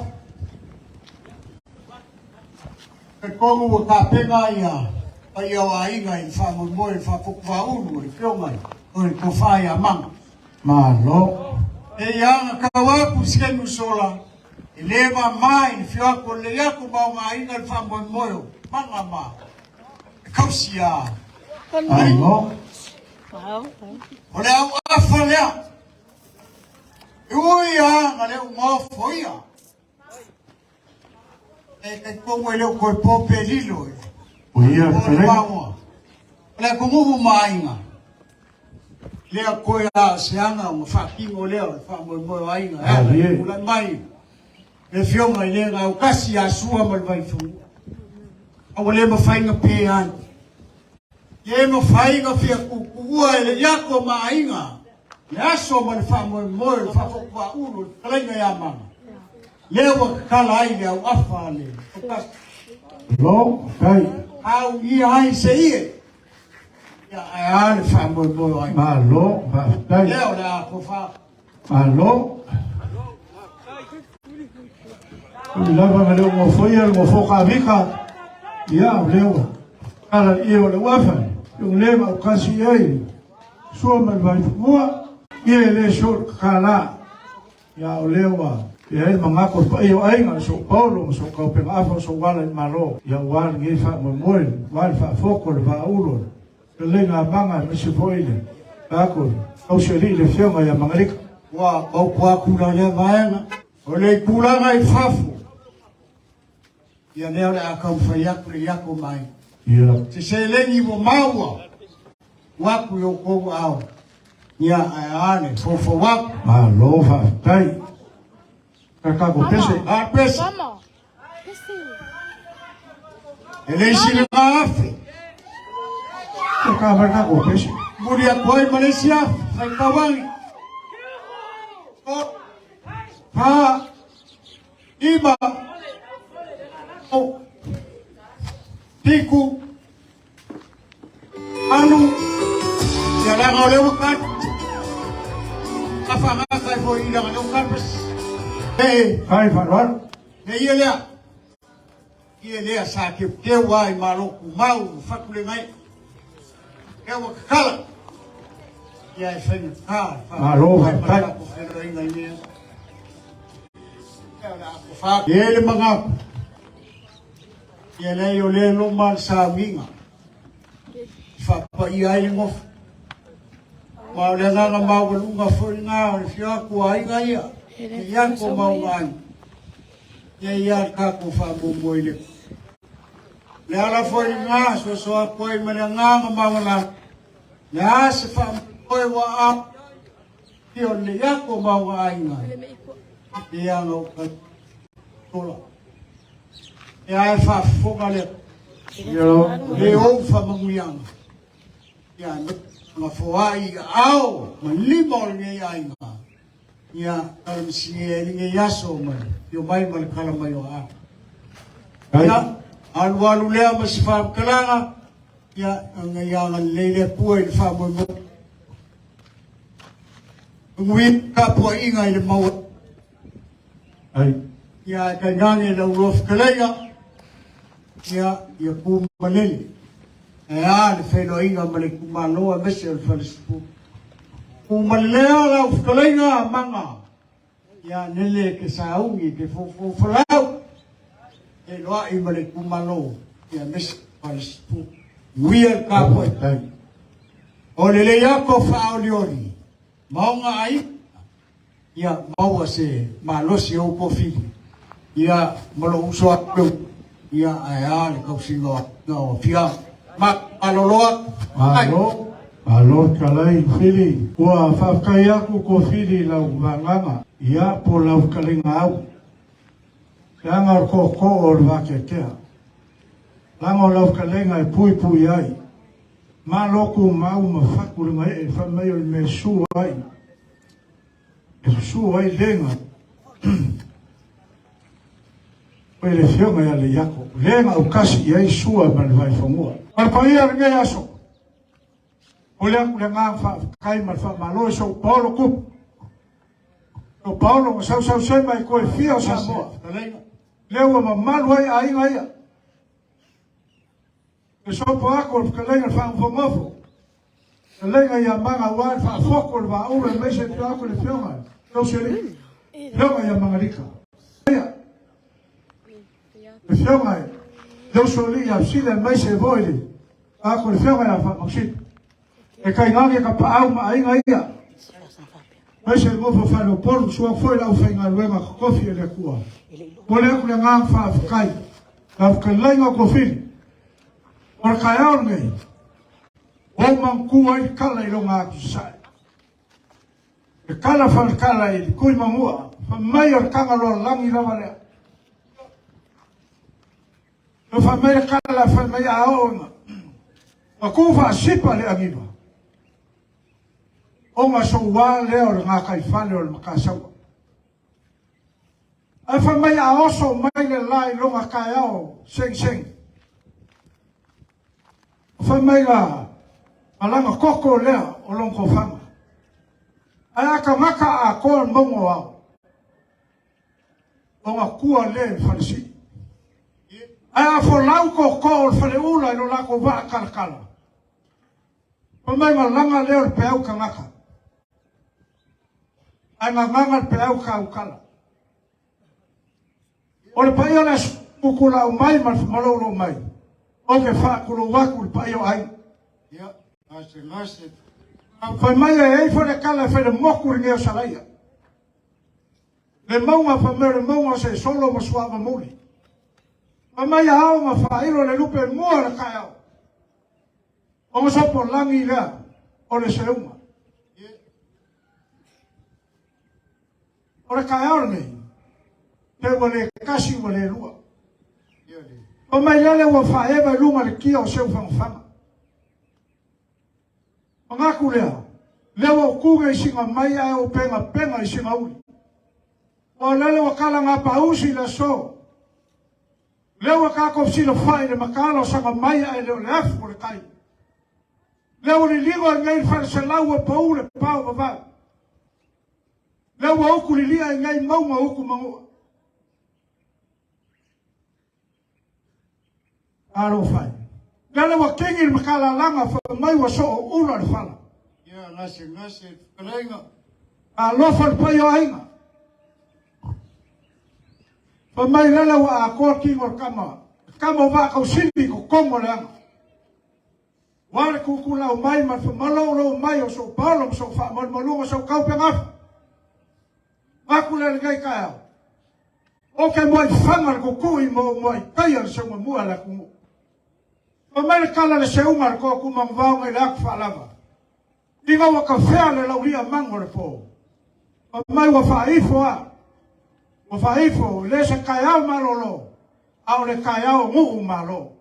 Talitonu ua tapena ia paia o aiga i le faamoemoe i le faafotufaulu o le Afioga i le Tofa ia Maga. Malo. E ia aga tau atu i se taimi ua sola, e le mama i le fio atu o le Leiato ma ona aiga i le faamoemoe o Maga ma le kausi a Malo. O le auafa lea, e ui lava na le o nofoia. E talitonu e le o toe po pe lilo i O ia o le fetalaiga. maua. O le atunuu ma aiga, lea toe a o se aga ona faatino lea o le faamoemoe o aiga e ala i Malie. tulai mai le afioga i le Gautasi ia Sua ma le Vaifanua. A ua le mafai ona pe ai. Le mafai ona fia tuutuua e le iako ma aiga le aso ma le faamoemoe o le faafotuaulu o le fetalaiga ia Maga, lea ua tatala ai le auafa a le Autasi. Malo, faafetai. Augia ai se ie, ia ae a le faamoemoe o aiga. Malo, faafetai. Lea o le a tofa. Malo. Ui lava na leo ngofoia le ngofo ka vika. Ia, o leo. Kala i o le wafa. Yung le ma kasi ai. Sua ma le vaifua. Ia le so kala. Ia o leo wa. Ia ai mangako pa iyo ainga so Paulo ma so kaupenga afa so wala i malo. Ia wala ngi fa mo moe, wala fa foko le va ulo. Le lenga manga me se foile. Ako, au se li le fionga ia mangalika. Ua maopo atu la lea vaega. O le tulaga i fafo, ia lea o le a taumafai atu le iako mai. Ia. Se seleni ua maua, ua atu i outou aao, ia ae a le foufou atu. Malo faafetai. Kakako pese. A pese. Mama. Pese. E le isi le 5,000. Ka marka pese. Muri atu ai ma le isi 1,000, faitauagi. O, fa, ima, o, tiku, anu, ia leaga o lea ua kali. Afagata e foi i leaga lea ua kali pese. E, Ai faaaloalo. e ia lea. Ia lea sa teuteu ai malo kumau ma fatulega ai. Ea ua kakala. Ia e faigata le Malo, faamoemoe ma le faafetai. tatou feiloaiga i mea. Ia o le a tofa. E le magapu. Ia leai o lea e loma le sauniga. E faapaia ai le nofo. Ma o le agaga maualuga foi lena o le fio atu a aiga ia. E iako ma ona aiga. Ia ia le tatou faamoemoe i le Le ala foi lena soasoa atu ai ma le agaga maualalo. Le a se faamoemoe ua a i o le iako ma ona aiga. Ia na o tola. E ae faafofoga le Ia lo. le ou faamanuiaga. Ia na foai i aao ma lima o lenei aiga. Ia kalamasinia ai lenei aso ma le fio mai ma le kala mai o aao. Ai. Ia, alualu lea ma se faamatalaga, ia, aga ia agalelei le Atua i le faamoemoe. Manuia tapuaiga i le maua. Ai. Ia, ae tainane lau loa fetalaiga, ia, ia pu malele. Ae a le feiloaiga ma le itumalo aemaise o le falesipulu. Pu malelea lau fetalaiga maga. Ia lele ke sauni ke foufou folau. Feiloai ma le itumalo, ia aemaise o le falesipulu. Manuia le tapuaiga. O le leiako faaolioli ma ona aiga. Ia maua se malosi o ou pofili, ia ma lou uso atu, ia ae a le tausiga o afioaga. Ma malolo atu. Malo. Malo fetalai Fili, ua faafetai aku ko Fili i lau vagaga, ia po lau fetalaiga au. Leaga o le tootoo o le vateatea. Laga o lau fetalaiga e puipui ai. Malo tumau ma fatu le gaee fai mai o le mea e su ai. E susu ai lega o le afioga ia Leiato, le na autasi i ai Sua ma le Vaifanua. O le paia o lenei aso, momoli atu le agaga faafetai ma le faamalo i sou paolo tupu, sou paolo na sausausema i toe fia o Samoa, lea ua mamalu ai aiga ia. Le sopo atu o le fetalaiga i le faagofogofu, fetalaiga ia Maga aua le faafoto o le vaaulu aemaise le atu le afioga i Tausialii, afioga ia Magalika. Ia, le afioga i Tausialii ia Sila aemaise foi le atu le afioga ia Faamausili. E tainane ka paau ma aiga ia. Aemaise le nofo faleupolu, sua foi le aufaigaluega totofi a le Atua. Momoli atu le agaga faafetai i lau fetalaiga o Kofili. O le taeao lenei, ua ou manatua ai le tala i lona atu sasae. Le tala faletala i le Tuimanua, fai mai o le Tagaloa lagi lava lea. Na fai mai le tala, fai mai a oo ina ua tu faasipa le aniva, ona soua lea o le gataifale o le Matasaua. Ae fai mai a oso mai le la i lona taeao segisegi, fai mai la malaga koko lea o lona tofaga. Ae a tagata atoa le mauga o ao, ona tua lea i le falesii. Ae a folau tootoo o le faleula i lo latou vaa talatala, fai mai malaga lea o le peau tagata, ae gagaga le peau tautala. O le paia o le aso tutulau mai ma le maloulou mai, ou te faatulou atu i le paia o aiga. Ia, gasegase. Fai mai e ai foi le tala e fai le motu lenei o Salaia. Le mauga fai mai o le mauga o Sesolo ma Suavamuli. Fai mai a ao ma faailo le lupe mua o le taeao. Ona sopolagi lea o le seuga. O le taeao lenei, pe ua le tasi ua le lua. Fai mai lele ua faaeva i luga le kia o Seufanafana. Manatu lea, lea ua ou tu nei i siga mai ae ou penapena i siga uli. Aua o lele ua tala gapausi le aso. Lea ua tatou silafai i le mataala o saga mai ae le o le afu o le tai. Lea ua liligo i nei le faleselau ua pau le pao vavau. Lea ua utu lilia i nei mauga o utu manua. Alofa e. Lele ua kegi le makalalaga fai mai ua soo ula le fala. Ia gasegase le fetalaiga. Alofa le paia o aiga. Fai mai lele ua atoa tino o le tama. Le tama o Vaakausili i totonu o le aga. Ua le tutulau mai ma le faamaloulou mai o sou paolo ma sou faamalumaluga o sou taupegafa. Aku le lenei taeao. Ou te muai faga le kukui ma ou muai taia le seuga mua a le atunuu. Fai mai le tala a le seuga a le toatumaguvao nai le atu faalava. Ina ua tafea le laulia mago o le po. Fai mai ua faaifo a. Ua faaifo, e le se taeao malolo, a o le taeao o nuu malo.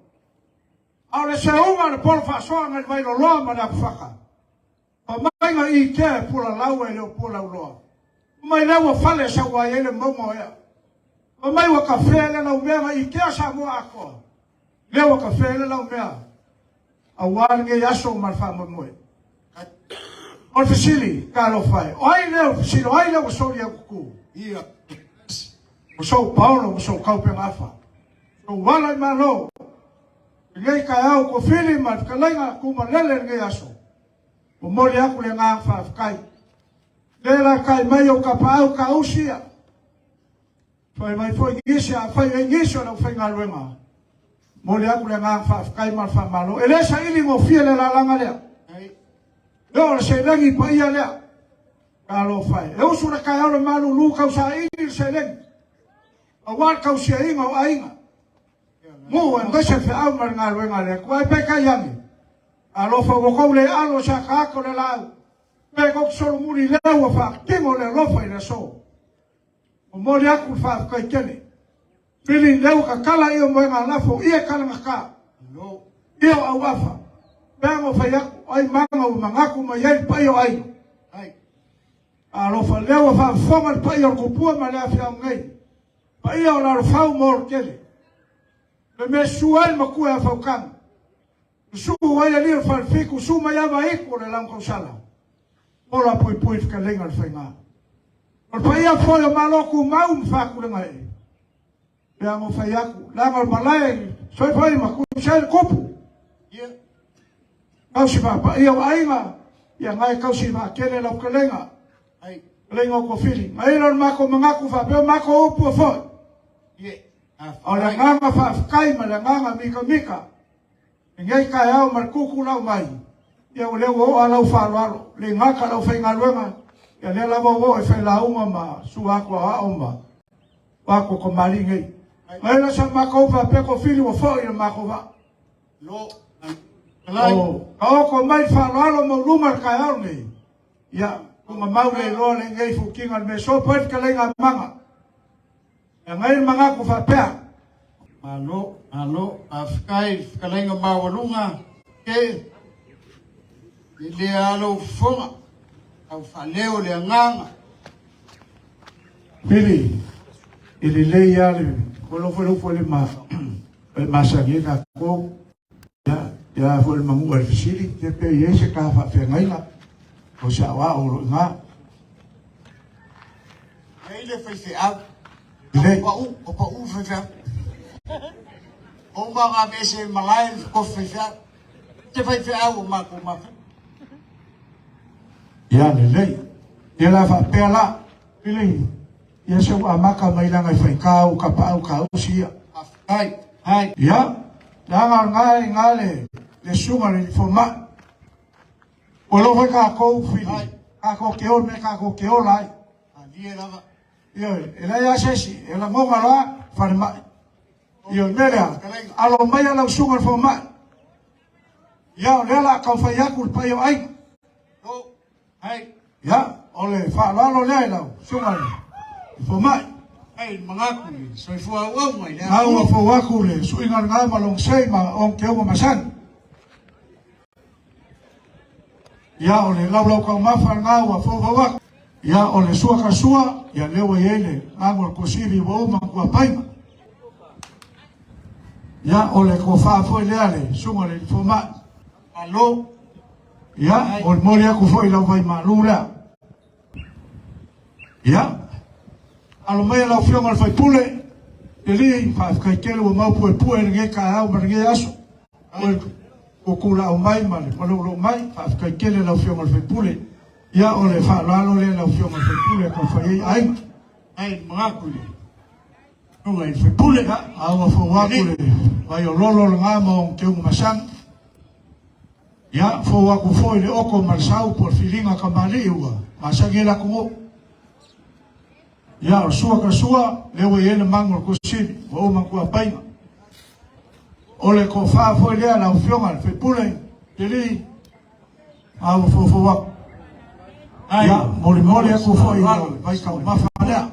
A o le seuga a le polo faasoa nai le Vailoloa ma le Akufata. Fai mai na ikea e pulalau ae le o pulauloa. Fai mai lea ua fale sau ai ai le mauga o ea. Fai mai ua kafea le laumea na ikea Samoa atoa. Lea ua kafea le laumea aua lenei aso ma le faamoemoe. O le fesili, talofa e, o ai lea o le fesili, o ai lea ua soli au kuku? Ia. Ua sou paolo, ua sou kaupegafa. Sou ala i malo. Lenei taeao kofili ma le fetalaiga tumalele lenei aso. Momoli atu le agaga faafetai. Le lalatai mai ou tapaau tausi ia. Fai mai foi nisi a fai ai nisi o le aufaigaluega. Momoli atu le agaga faafetai ma le faamalo. E le saili gofie le lalaga lea. E oo le seleni paia lea. Talofa e. E usu le taeao le malulu tausaili le seleni. Aua le tausiaiga o aiga. Nuu aemaise le feau ma le galuega a le Atua. Ae peitai ane. Alofa ua kou le alo sa kaaka o le laau. Pe kou solomuli lea ua faatino le alofa i le aso. Momoli aku le faafetai tele. Pili lea ua tatala ia moega lafo ia kalagata. Ia o auafa. Pea ngo fai aku ai maga ua manatu mai ai le paia o aiga. Alofa lea ua faafofoga le paia o le tupua ma le afiaga nei. Paia o Lalofau ma Olotele. Le mea sua ai le matua ia Fautaga. Suu ai alii o le Falefitu, suu mai ava itu o le laga tausala. Ola puipui le fetalaiga o le faiga. O le paia foi o Malo tumau ma faatulega ee. Pe a mo fai atu, leaga o le malae soifua i ma tusa ai le tupu. Tausi faapaia o aiga, ia ngae tausi vaatele lau fetalaiga. Fetalaiga o Kofili. Mai lo le matou manatu faapea o matou upu foi. O le agaga faafetai ma le agaga mikamika. Lenei taeao ma le tutulau mai, ia o lea ua oo lava lau faaaloalo, le gata lau faigaluega, ia lea lava ua oo e failauga ma sua atu aoao ma atu tamalii nei. Mai la sa matou faapea Kofili ua foi i le matou vaa. O taoto mai le faaaloalo maualuga le taeao lenei, ia tuugamau le iloa lenei futiga le mea sopo ai le fetalaiga a Maga. E agai le manatu faapea. Malo, malo, faafetai i le fetalaiga maualuga ke e le alo fofoga, tau faaleo le agaga. Pili, e lelei lava le alofa le upu le ma le masani ai tatou. Ia, ia foi le manua i le fesili, ia pe i ai se ta faafeagaiga o se aoao o lo o i ina. Nei le faifeau. Lelei. O pau, o pau faifeau. O uma ngā mese malae le kofi faifeau. Te faifeau o mākou mawhai. Ia lelei. Ia la faapea la, Pili, ia se ua amata mai langa i faikau ka paau ka usi ia. Ai, ai. Ia, leaga o lena i ina le, le susuga le fomai. Ua lou foi tatou Fili, tatou te o mea tatou te ola ai. Malie lava. Ioe, e leai lava se isi, e lagona loa falemai. Ioe, mea lea, alo maia lau susuga i le fomai. Ia, o lea o le a tau fai atu le paia o aiga. Ia, o le faaaloalo lea i lau susuga i le fomai. Ai, manatu i soifua auau mai le Au fou aku le suiga lena ma long sei ma ong keuga masani. Ia, o le laulau taumafa lena ua foufou aku. Ia, o le sua ka sua, ia lea ua i ai le ago o le kosivi ua uma ma kuapaina. Ia, o le tofa foi lea le susuga i le fomai. Malo. Ia, molimoli aku foi i lau vaimalu lea. Ia, alo maia lau Afioga i le sui usufono, Alii, faafetai tele ua mau puepue i lenei taeao ma lenei aso. Ua ua tula'u mai ma le maloulou mai, faafetai tele lau Afioga i le sui usufono. Ia, o le faaaloalo lea i lau Afioga i le sui usufono e taumafai ai aiga. Ai, manatu i le susuga i le sui usufono. Ia, a ua fou aku le vaiololo lena ma ona teuga masani. Ia, fou aku foi le oko ma le sau po o le filiga kamali'i ua masani ai le atunuu. Ia, o le sua ka sua, lea ua i ai le magu o le Tuasivi, ua uma ona tuapaina. O le tofa foi lea lau Afioga i le sui usufono, Teli, a ua foufou aku. Ia, molimoli atu foi i le vaitaumafa lea.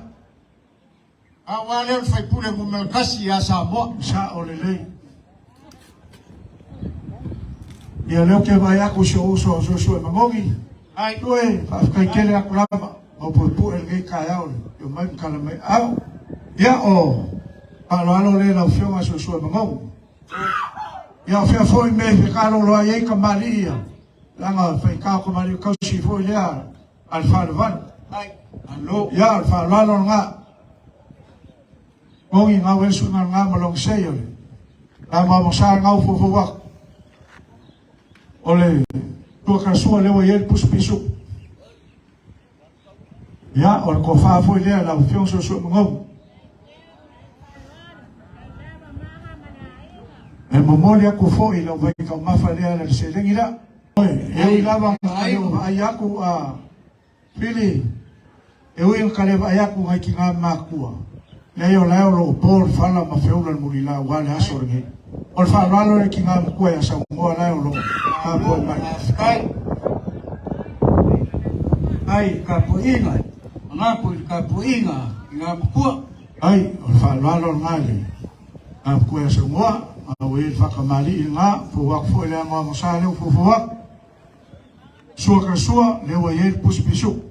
Aua lea o le faipule numera tasi ia Samoa. Sao lelei. Ia lea ou te vaai atu i si ou uso o Joshua Magogi. Ai. Tue, faafetai tele atu lava. Mau puepue lenei taeao le o mai ma tala mai au. Ia o faaaloalo lea lau Afioga Joshua Magogi. Ia o fea foi mea i fekalolo ai ai kamali'i ia. Leaga faigata o kamali'i kausi foi lea a le faalevalu. Ai. Alo. Ia o le faaaloalo lena. Gogi ngau e su nga ma long sei o le. La ma mo sa ngau fo fo wak. O le tua ka sua le wa ye pusu pisu. Ia o le kofa foi lea lau fiong so so mangau. E momoli aku foi lau vai taumafa lea le seleni la. E ui lava ka le vaai aku a Fili, e ui ka le vaai aku ngai ki ngā makua. Leai o lae o loo po le fala ma feula le mulilau aua le aso lenei. O le faaaloalo lea ki ngā makua ia Saumoa lae o loo Tapuai mai. Faafetai. Ai i le tapuaiga, manatu i le tapuaiga i ngā matua. Ai, o le faaaloalo lena i le Apukoe a Samoa, a ua i ai le faakamalii lena, fou atu foi le anoano sa lea ua foufou atu. Sua ka sua, lea ua i ai le pusi pisuku.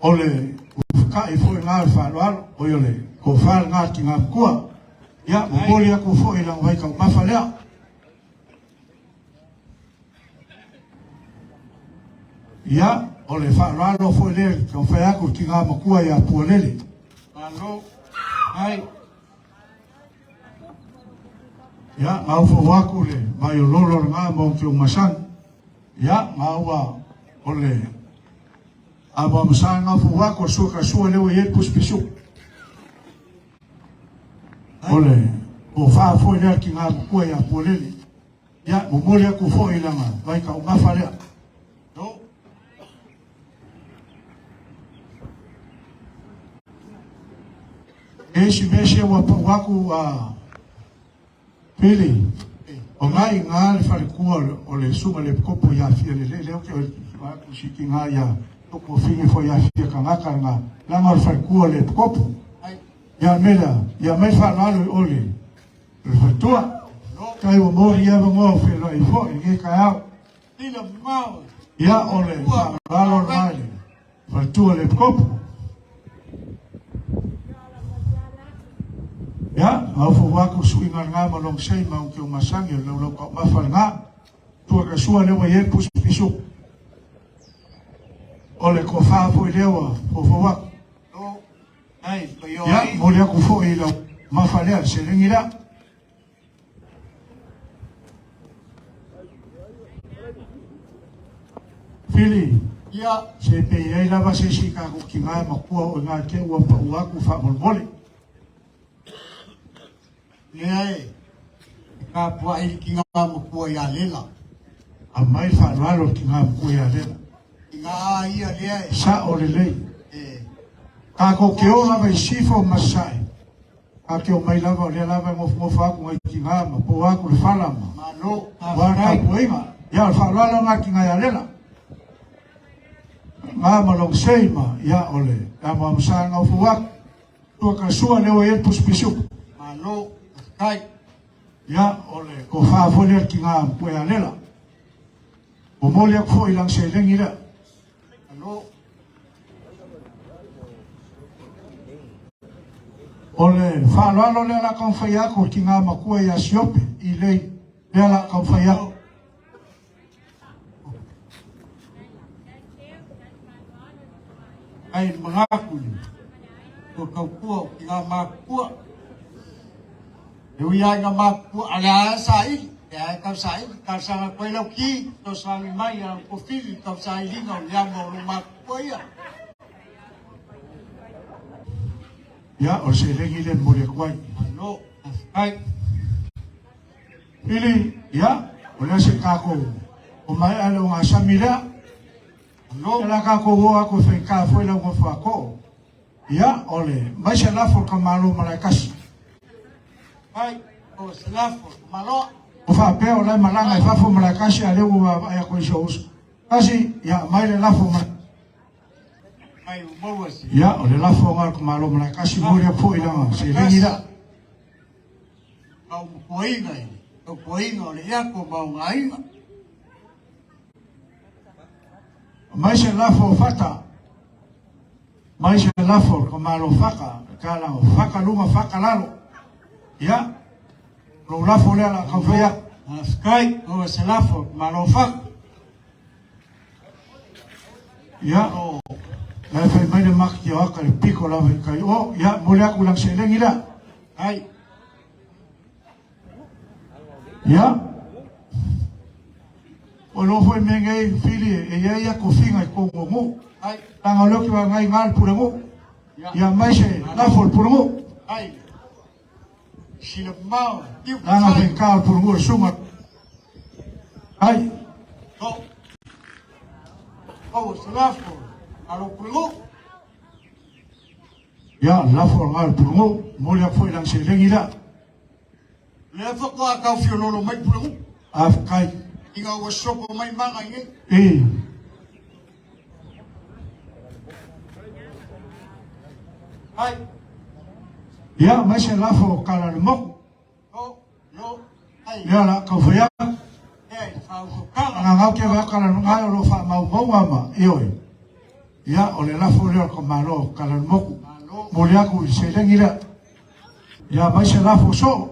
O le ufukai foi lena o le faaaloalo, oi o le tofa lena a le tina matua. Ia, momoli atu foi i lana vaitaumafa lea. Ia, o le faaaloalo foi lea i le taumafai atu o le tina matua ia Pualele. Malo. Ai. Ia, gaufou atu le vaiololo lena ma ou masani. Ia, gaua o le amoamosa gaufou atu o le sua ka sua lea ua i ai le pusipisu. O le tofa foi lea a le tina matua ia Pualele. Ia, momoli atu foi i lana vaitaumafa lea. No. E isi mea sia ua pau atu a Pili, o ngai ngā le falekua o le suga le kopo ia fia le lele o ke o atu si ki ngā ia toko finge fo ia fia kangaka ngā langa o le falekua o le kopo. Ia mela, ia mai whaaloalo i ole, le faletua. Kai ua mori ia vangoa o whenua i fo, i nge kai au. Tila mau. Ia o le whaaloalo le mai le faletua le kopo. Ia, ngau fo wako sui ngā ngā ma long sei ma unke o masangi o lau lau kau mafa le ngā. Tua ka sua lewa i e pusi pisu. O le kofa fo i lewa, fo fo wako. No. Ai, pa yo Ia, ai. moli aku fo i lau mafa lea, le selengi lea. Fili, Ia, se pe i ai lava se si ka ku ki ngā makua o ngā te ua pa ua ku wha molemole. lea e. Ka pua i ki ngā makua ia lela. A mai whaaloalo ki ngā makua ia lela. I ngā ia lea e. Sa o le lei. E. Ka ko ke o lava i sifo masai. Ka ke o mai lava o lea lava e ngofu aku ngai ki ngā ma po aku le whala ma. Malo. Wa ka puinga. Ia o le whaaloalo ngā ki ngā ia lela. Ngā ma long sei ma ia o le. Ia ma msa ngā ufu aku. Tua ka sua leo e pusipisu. Malo. Kai. Ia o le ko wha fo ki ngā pue a lela. O moli aku fo i lang se lengi lea. Malo. O le whaaloalo lea la kaumawhai aku ki ngā makua ia Siope i lei lea la kaumawhai aku. Ai mangaku ni. Ko kaupua o ki ngā makua. E ui ai ngā makua, a le ae sa ili. E ae kau sa ili, kau sanga koe lau ki, to sangi mai a ko fili, kau sa ilinga o lea mo lo makua ia. Ia o se lengi le moli aku ai. Malo. Ai. Pili, ia, o lea se kākou o mai ale o ngā sami lea. Malo. E la kākou o aku e whaika foi lau ngofa ko. Ia, o le mai se lafo ka malo malai kasi. Ai. O se lafo. Malo. O whaapea o lai malanga e fafo malai kasi a leo ua ai ako i so uso. Kasi, ia, mai le lafo malai. Ai o maua si. Ia, o le lafo o ngā ka malo malai kasi mori a po i langa se lengi lea. Kau mapuainga i. Kau puainga o le iako ma o ngā inga. Mai se lafo o fata. Mai se lafo ka malo whaka. Ka la whaka lunga whaka lalo. Ia, lo lafo lea la kauwhai aku. Sky, o se lafo, malo whaka. Ia, lai whai mai le maki o aka le piko lava i kai o. Ia, moli aku lang se lengi lea. Ai. Ia, o lo foi me ngai fili e ia ia ko finga i kongo ngu. Ai. Tanga leo ki wa ngai ngal pure ngu. Ia. Ia mai se lafo le pure ngu. Ai. Sila mau. Tiu Langa pai. whenka o pure ngu e sunga. Ai, To. O se lafo. Alo pulungu. ia lafo ngal pure ngu. Moli aku foi lang se lengi lea. Lea faatoa taufiololo mai Pulenuu. Faafetai. Ina ua sopo mai maga i nei. E. Ai. Ia, mai se lafo o kala le moku. Lo, lo, ai. Ia la kau whai aku. E, whautokaga. Nga ngau ke wā kala ngai o lo wha mau maunga ma, ioe. Ia, o le lafo lea o ka malo o kala le moku. Malo. Moli aku i se lengi lea. Ia, mai se lafo soo.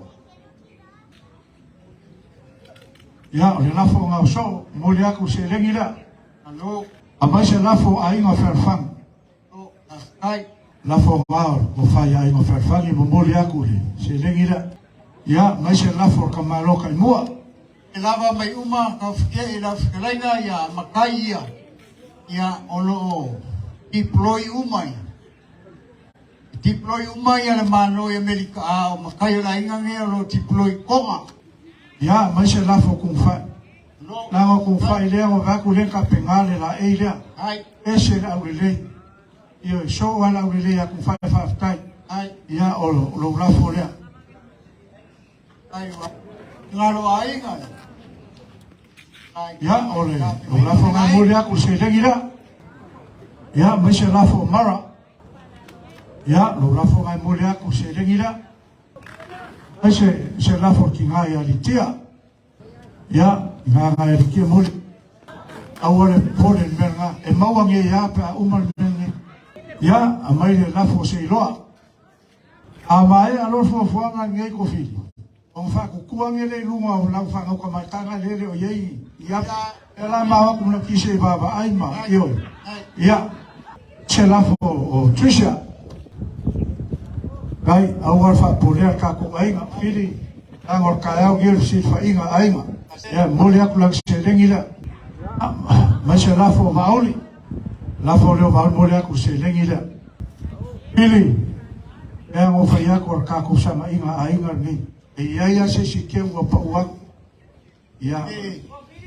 Ia, o le lafo o ngau soo, moli aku se lengi lea. Malo. A mai se lafo o aiga o Fealofani. Lo, faafetai. Lafo o ngao o fai aiga o Fealofani, momoli aku le selegi lea. Ia, mai se lafo o ka malo kai mua. E lava mai uma taufike'e i lau fetalaiga ia matai ia ia o lo o deploy uma ia. E deploy uma ia le Malo i Amerika a o matai o le aiga nei o lo o deploy i Toga. Ia, mai se lafo o Kungufai. Lo, Leaga o Kungufai lea ua vaai atu lea kapega le laei lea. ai, Ese le aulelei. Ioe, soo lava le aulelei a Kungufai, faafetai. Ai. Ia, o lou lafo lea. Ai ua galo aiga. Ai. Ia, o le lou lafo lena e momoli atu i le seleni lea. Ia, mai se lafo o Mara. Ia, lou lafo lena e momoli atu i le seleni lea. Mai se, se lafo o le tiga ia Litia. Ia, i ngā ia Litia momoli. Aua le popole i le mea lena. E maua nei lava pe a uma le mea lenei. Ia, aumai le lafo o Seiloa. A maea loa le fuafuaga lenei Kofili, ona faakutua ane lea i luga o lau fanau tamaitaga lea e le o i ai i apu. Ia la ma o atu ma lau kisi e vaavaai ma, ioe. Ia, se lafo o Tricia. Kai, aua le faapolea le tatou aiga, Fili, leaga o le taeao lenei o le fesilafaiga a aiga. Ia, momoli atu lau seleni lea. Mai se lafo o Vaauli. Lafo lea o Vaauli, momoli atu le seleni lea. Fili, lea na ou fai atu o le tatou samaiga a aiga lenei. E i ai lava se isi keu ua pau atu. Ia. E,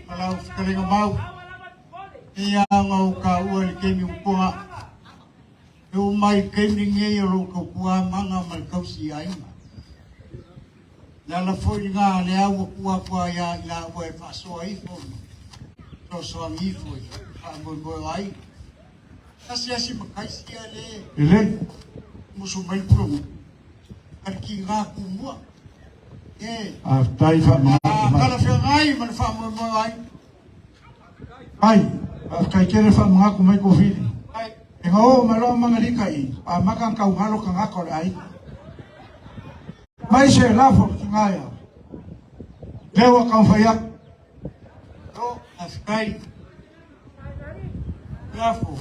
ma lau fetalaiga mau, e ia ona ou taua i le taimi ua tuanai. E oo mai i le taimi lenei o lo o tautua maga ma le tausi i aiga. Le ala foi lena lea ua tuu atu ai ia i laua e faasoa ifo ma fesoasoani ifo i faamoemoe o aiga. Asiasi ma taisi ia le Lelei. musu mai le pulenuu, a le tiga tumua. E, Faafetai faamanatu mai. talafeagai ma le faamoemoe o aiga. Ai, faafetai tele faamanatu mai Kofili. Ai. E nga oo mai loa magalika i, amata ona taugalo tagata o le aiga. Mai se lafo le tiga ia. Lea ua taumafai atu. Lo, faafetai. Lafo,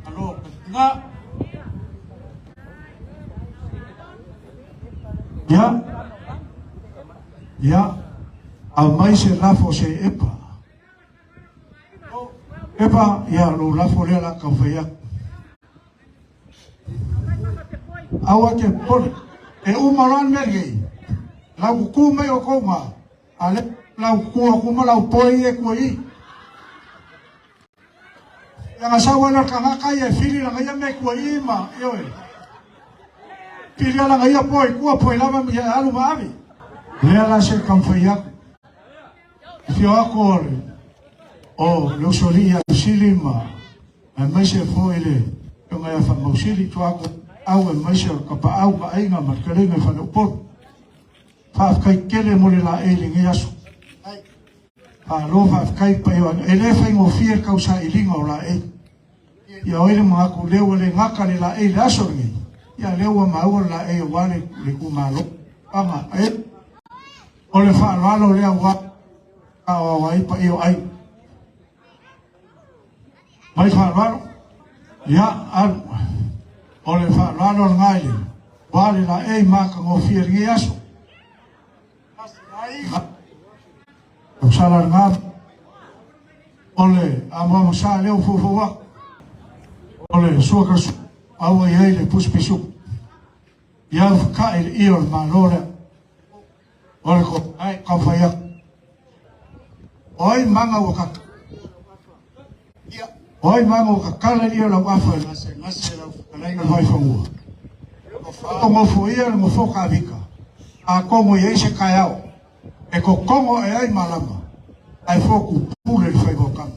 alo, katiga. Ia, ia, aumai se lafo se epa. Epa, ia, lou lafo lea o le a taumafai atu. Aua te popole. E uma loa le mea lenei, lau tutu mai outou ma, a le lau tutu atu ma lau poe ia e tua i i. Ia na sau ai lea o le tagata ia e fili lana ia mea e tua i i ma, ioe. Pili lana ia poe i tua, poe lava ia e alu ma ave. Lea la se taumafai atu. Afio atu o le, o le usoalii ia Sili ma aemaise foi le afioga ia Faamausili, tua atu au aemaise o le Tapaau ma Aiga ma le Fetalaiga i Faleupolu. Faafetai tele mo le laei i lenei aso. Faalo faafetai paia o aiga. E le faigofie le tausailiga o laei. Ia oi le manatu lea ua le gata le laei i le aso lenei, ia lea ua maua le laei aua le itumalo. Aga e o le faaaloalo lea ua aoao ai paia o aiga. Mai faaaloalo. Ia, alu. O le faaaloalo lena i le wā le laei matagofie i lenei aso. Tausala lena. O le amoamo sa lea ua foufou atu. O le sua ka sua, a ua i ai le pusi pisuku. Ia whakae le ia o le malo lea. O le ko ai ka whai atu. O ai manga ua ka O ai manga ua kakala ia lau afa i le vaifanua. O ngofo ia le ngofo ka vika. Atonu e i ai se taeao e totogo ae ai malama ae fotupule le faiva o tama.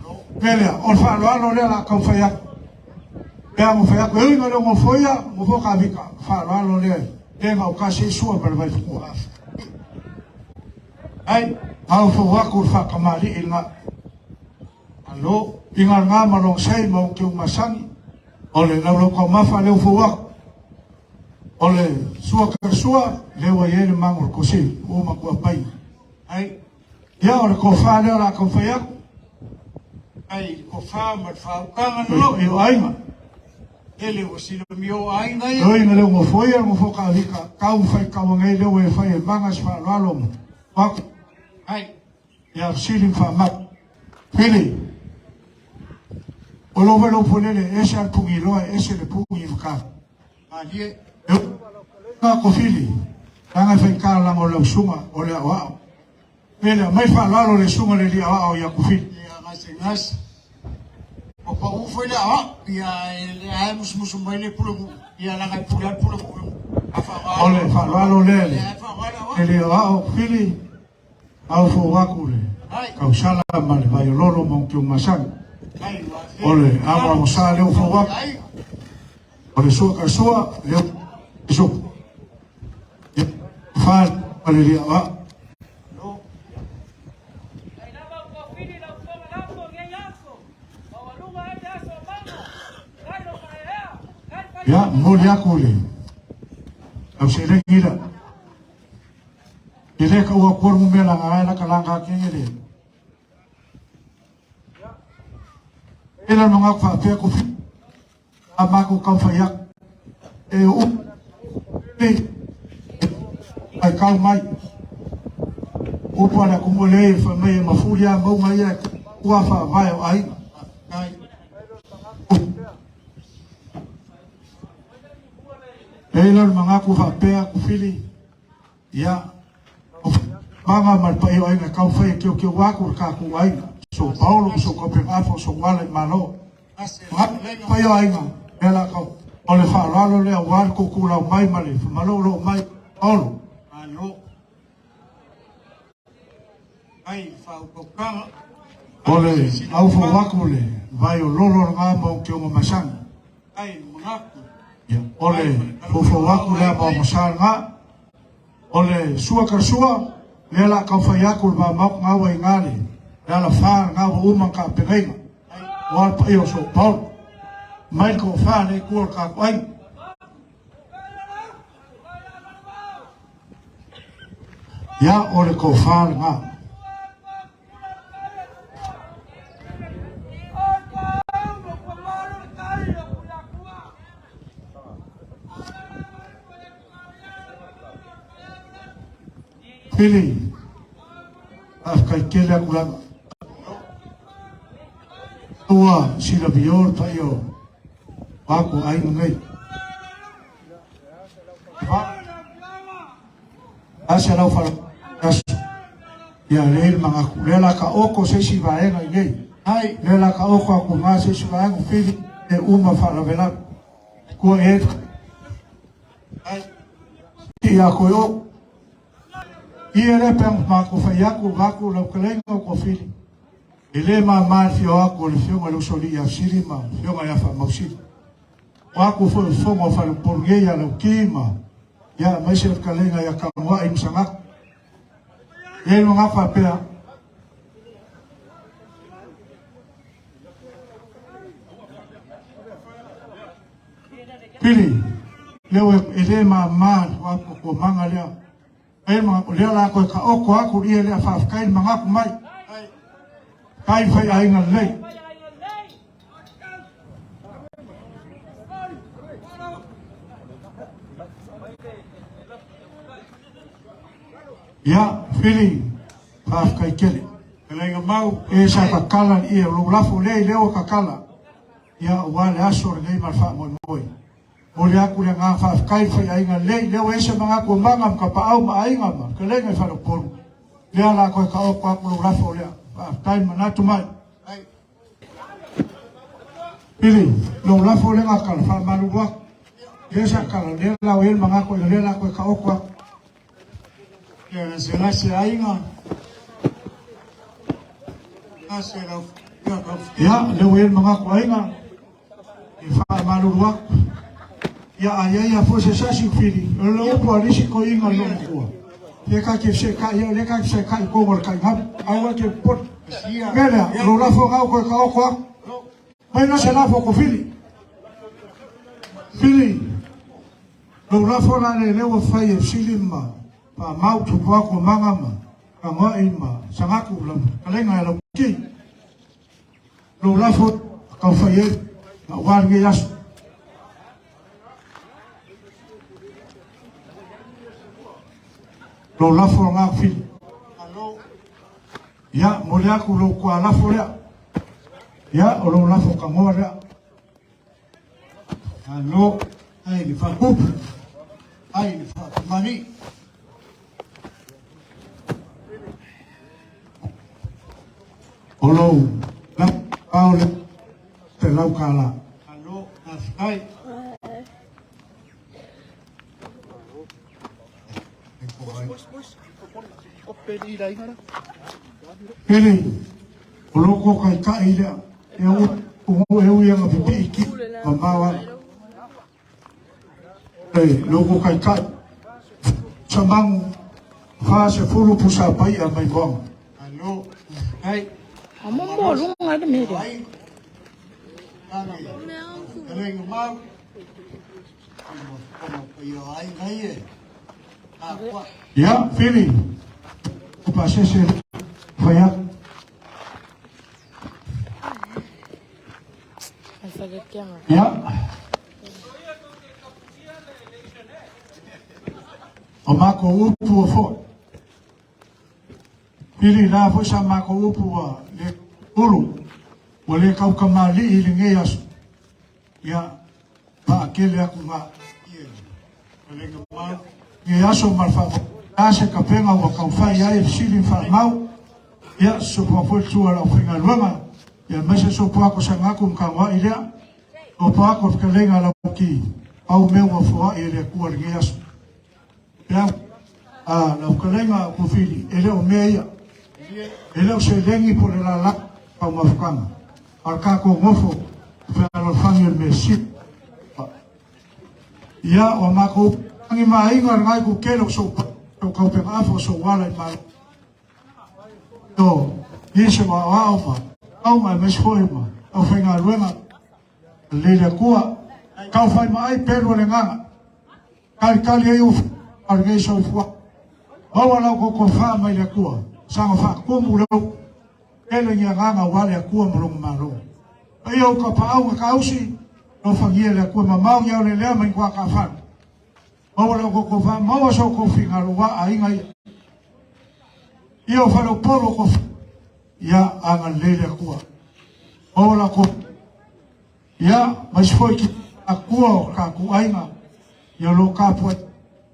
O le mea lea, o le faaaloalo lea o le a taumafai atu. Pe a mafai atu, e ui ina le o nofoia, nofo Tavita, o le faaaloalo lea e le na o tasi ai Sua ma le Vaifanua. Ai, maufau atu le faatamalii lena. Alo, i lena ma lona sei ma ona teu masani, o le laulau taumafa lea ua fou atu. O le sua ka sua, lea ua i ai le mago o le kosei, ua matua pai. Ai, ia o le tofa lea o le a taumafai atu. Ai, le tofa ma le faautaga na lou. E o aiga. Ele ua silamia o aiga ia. Oi na leo ngofoia ngofo ka vika kau fai kau ngai leo e fai e manga se faaaloalo ma wako. Ai. Ia sili ma faamau. Pili. O lou velo polele ese al pugi loa ese le pugi maka. Malie. Ka ko fili. Langa fai ka langa o lau sunga o le ao ao. Pele mai faaaloalo le sunga le li ao ao ia ku fili. Ia gase gase. O pa u foi le ao ia le ae musumusu mai le pule mu. Ia langa e pule al pule mu. A fa O le faaaloalo lea le Le ae fa ao. le li ao ao fili. Au fou aku le kausala ma le vaiololo ma o masani. Ai wa. O le awa o sa leo fou aku. Ai. O le sua ka sua, leo so. Fa o le lia wa. No. Ai lava o kofili lau soga lafo ngei aso. Maualuga ai le aso o maga. Kai lo paeaea. Kai pai Ia, moli aku le. Au se lengi la. I le ka ua koru me la ngai la ka langa ke le. E la nonga fa pe ko fi. A ma ko ka fa ya. E u le ai kau mai. Upu ala kumu le fa mai e mafuli a mau mai e ua fa vai o ai. Ai. E ila le mangaku faapea kufili ia manga ma le paia o aiga taumafai e teuteu atu le tatou aiga so Paolo so Kapenafo so Uala i Malo Gase. paia o aiga lea la kau o le faaaloalo lea ua le koukou mai ma le famalolo mai Paolo. Alo. Ai fa upaukanga. O le aufou atu le vai o lolo lena ma o teuga masani. Ai mangaku. Ia, o le foufou atu lea ma o masa lena. O le sua ka sua, lea la taumafai atu le vamao ngā ua i ngā le le ala whā ngā ua uma ka pegaiga. O al paia o so Paolo. Mai le tofa le kua o le kākou aiga. Ia, o le tofa lena. Pili, faafetai tele atu lava. Ua silamio le paia o aku aiga nei. Ase lau whala aso. Ia le le mangaku. Le la ka oko se isi vaega i nei. Ai. Le la ka oko aku ngā se isi vaega pili e uma whalavela. Kua e Ai. i a koe o. Ia le pe ma ko whai aku vaku lau kalenga o ko fili. E le ma ma le fio aku o le fionga le usoli ia siri ma fionga ia wha mausiri. O aku fo fonga o whale porunge ia lau ki ma. Ia mai se le kalenga ia kamua i msangak. E no ngā whapea. Pili, leo e le ma ma wa ko manga lea. E ma lea la ko ka oko aku ia lea whaafkai mangaku mai. Ai. Kai whai ainga lei. pai aiga lei. Ia, Pili, whaafkai kele. Kalenga mau. E sa kakala ia, lo lafo lea i leo kakala. Ia, ua le aso le nei ma le wha moi. O le aku le ngā whaafkai whai ainga lei, leo e se mangaku o manga mka pa au ma ainga ma, ka lenga i whare polu. Lea la koe ka oko aku lo lafo lea, whaafkai manatu mai. Ai. Pili, lo lafo le ngā kala, wha malu wak. Lea sa kala, lea lau el mangaku, lea la koe ka oko aku. Le gasegase aiga. Gase lau Ia, lea ua i ai le manatu aiga, e faamalulu atu. Ia, a i ai lava foi se sasi fili, o le upu a le isi toeaina i lou matua, lea ta te feseetai ai, o lea ta te feseetai i totonu o le taigalu, aua e te popole. O le mea lea, o lou lafo lena ua toe taoto atu. Mai la se lafo ko Fili. Fili, lou lafo la lea ua fai e Sili ma Faamau, Tupuako, Maga ma Tagoai ma Sagaku, lau fetalaiga e Lauki. Lou lafo tau fai ai aua lenei aso. Lou lafo lena Fili. Ia, momoli atu lou tualafo lea. Ia, o lou lafo tagoa lea. Malo, ai le faatupu, ai le faatumani. O lou lafo lea $100. Malo, faafetai. Pele, o lou ko taitai lea, e u e ui anga pipii ki ma mawa. E, lou ko taitai, sa mangu, fa se fulu pusa pai a mai moanga. Malo, faafetai. Amomo lunga le mere. Ai, tane, fetalaiga mau, Ia, Fili, o pasese fai atu. Ia. O makou upu ua foi. Fili la foi sa makou upu ua le ulu, ua le kaukamalii i lenei aso. Ia, paakele atu nga. Lenei aso ma le faa se kapega ua taufai ai e fesili ma faamau. Ia, sopoa foi le tua o le aufaigaluega. Ia, aemaise sopoa atu Sagaku ma Tagoai lea. Sopoa atu le fetalaiga a Lauki, pau mea ua foai e le Atua i lenei aso. Ia, a lau fetalaiga Kofili, e le o mea ia. E le o seleni po o le lala taumafataga, a o le tatou nofo fealofani o le mea sili. Ia, o matou lagi ma aiga lena i kukele o sou kaupega afa o sou ala i malo. O nisi o aoao ma auga aemaise foi ma aufaigaluega lelei le Atua. Tau fai ma ai pelu o le agaga. Talitali ai ou o lenei soifua. Maua lau totofa mai le Atua. Saga faatumu lau tele ni agaga aua le Atua ma lona Malo. Paia o tapaau ma tausi, alofagia le Atua mamao ni aolelea mai ni tafalu. Maua lau totofa, maua so outou finagalo aua aiga ia. Ia o faleupolu o ko ia agalelei le Atua. Maua lau Ia, ma isi foi ki Atua o tatou aiga, ia lo tapuai,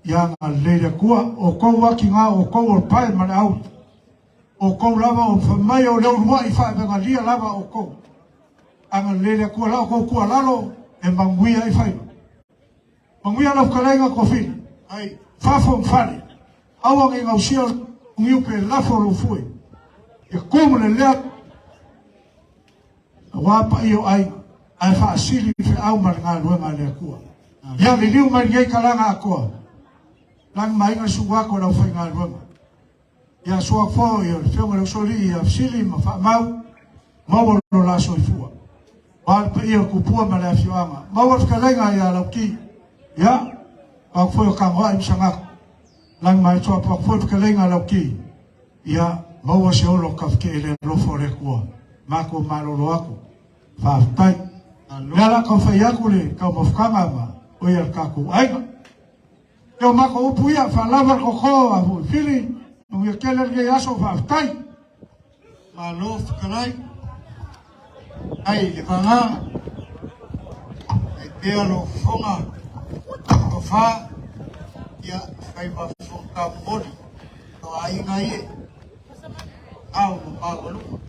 ia agalelei le Atua, o tou atiga, o tou o le pae ma le auli, o tou lava o fai mai o le uluai faevegalia lava o tou. Agalelei le Atua, la outou tuualalo e manuia ai faiva. Manuia lau fetalaiga Kofili, ai fafo ma fale, aua ne i gausia niu pe lafo lou fue, ia tu ma le lea aua paia o aiga, ae faasili feau ma le galuega a le Atua. Ia liliu mai lenei talaga atoa, lagi ma aiga le su'u atu o le aufaigaluega. Ia sua foi o le Afioga i le Usoalii ia fesili ma faamau, maua lo la soifua. Aua le paia o Tupua ma le afioaga, maua le fetalaiga ia Lauki, ia, pau foi o Tagoai ma Sagaku, lagi ma Aitoa, pau foi le fetalaiga a Lauki, ia, maua se olo kafeke le alofa o le Atua. Matou malolo atu. Faafetai. Lea la tau fai atu le taumafataga ma o ia le tatou aiga. Ia o matou upu ia, faalava le toto a foi Fili, manuia tele lenei aso, faafetai. Malo fetalai, ai le vaga, ai pea lou fofoga, tofa, ia fai ma fofoga momoli, o aiga ie, ao ma maualuga.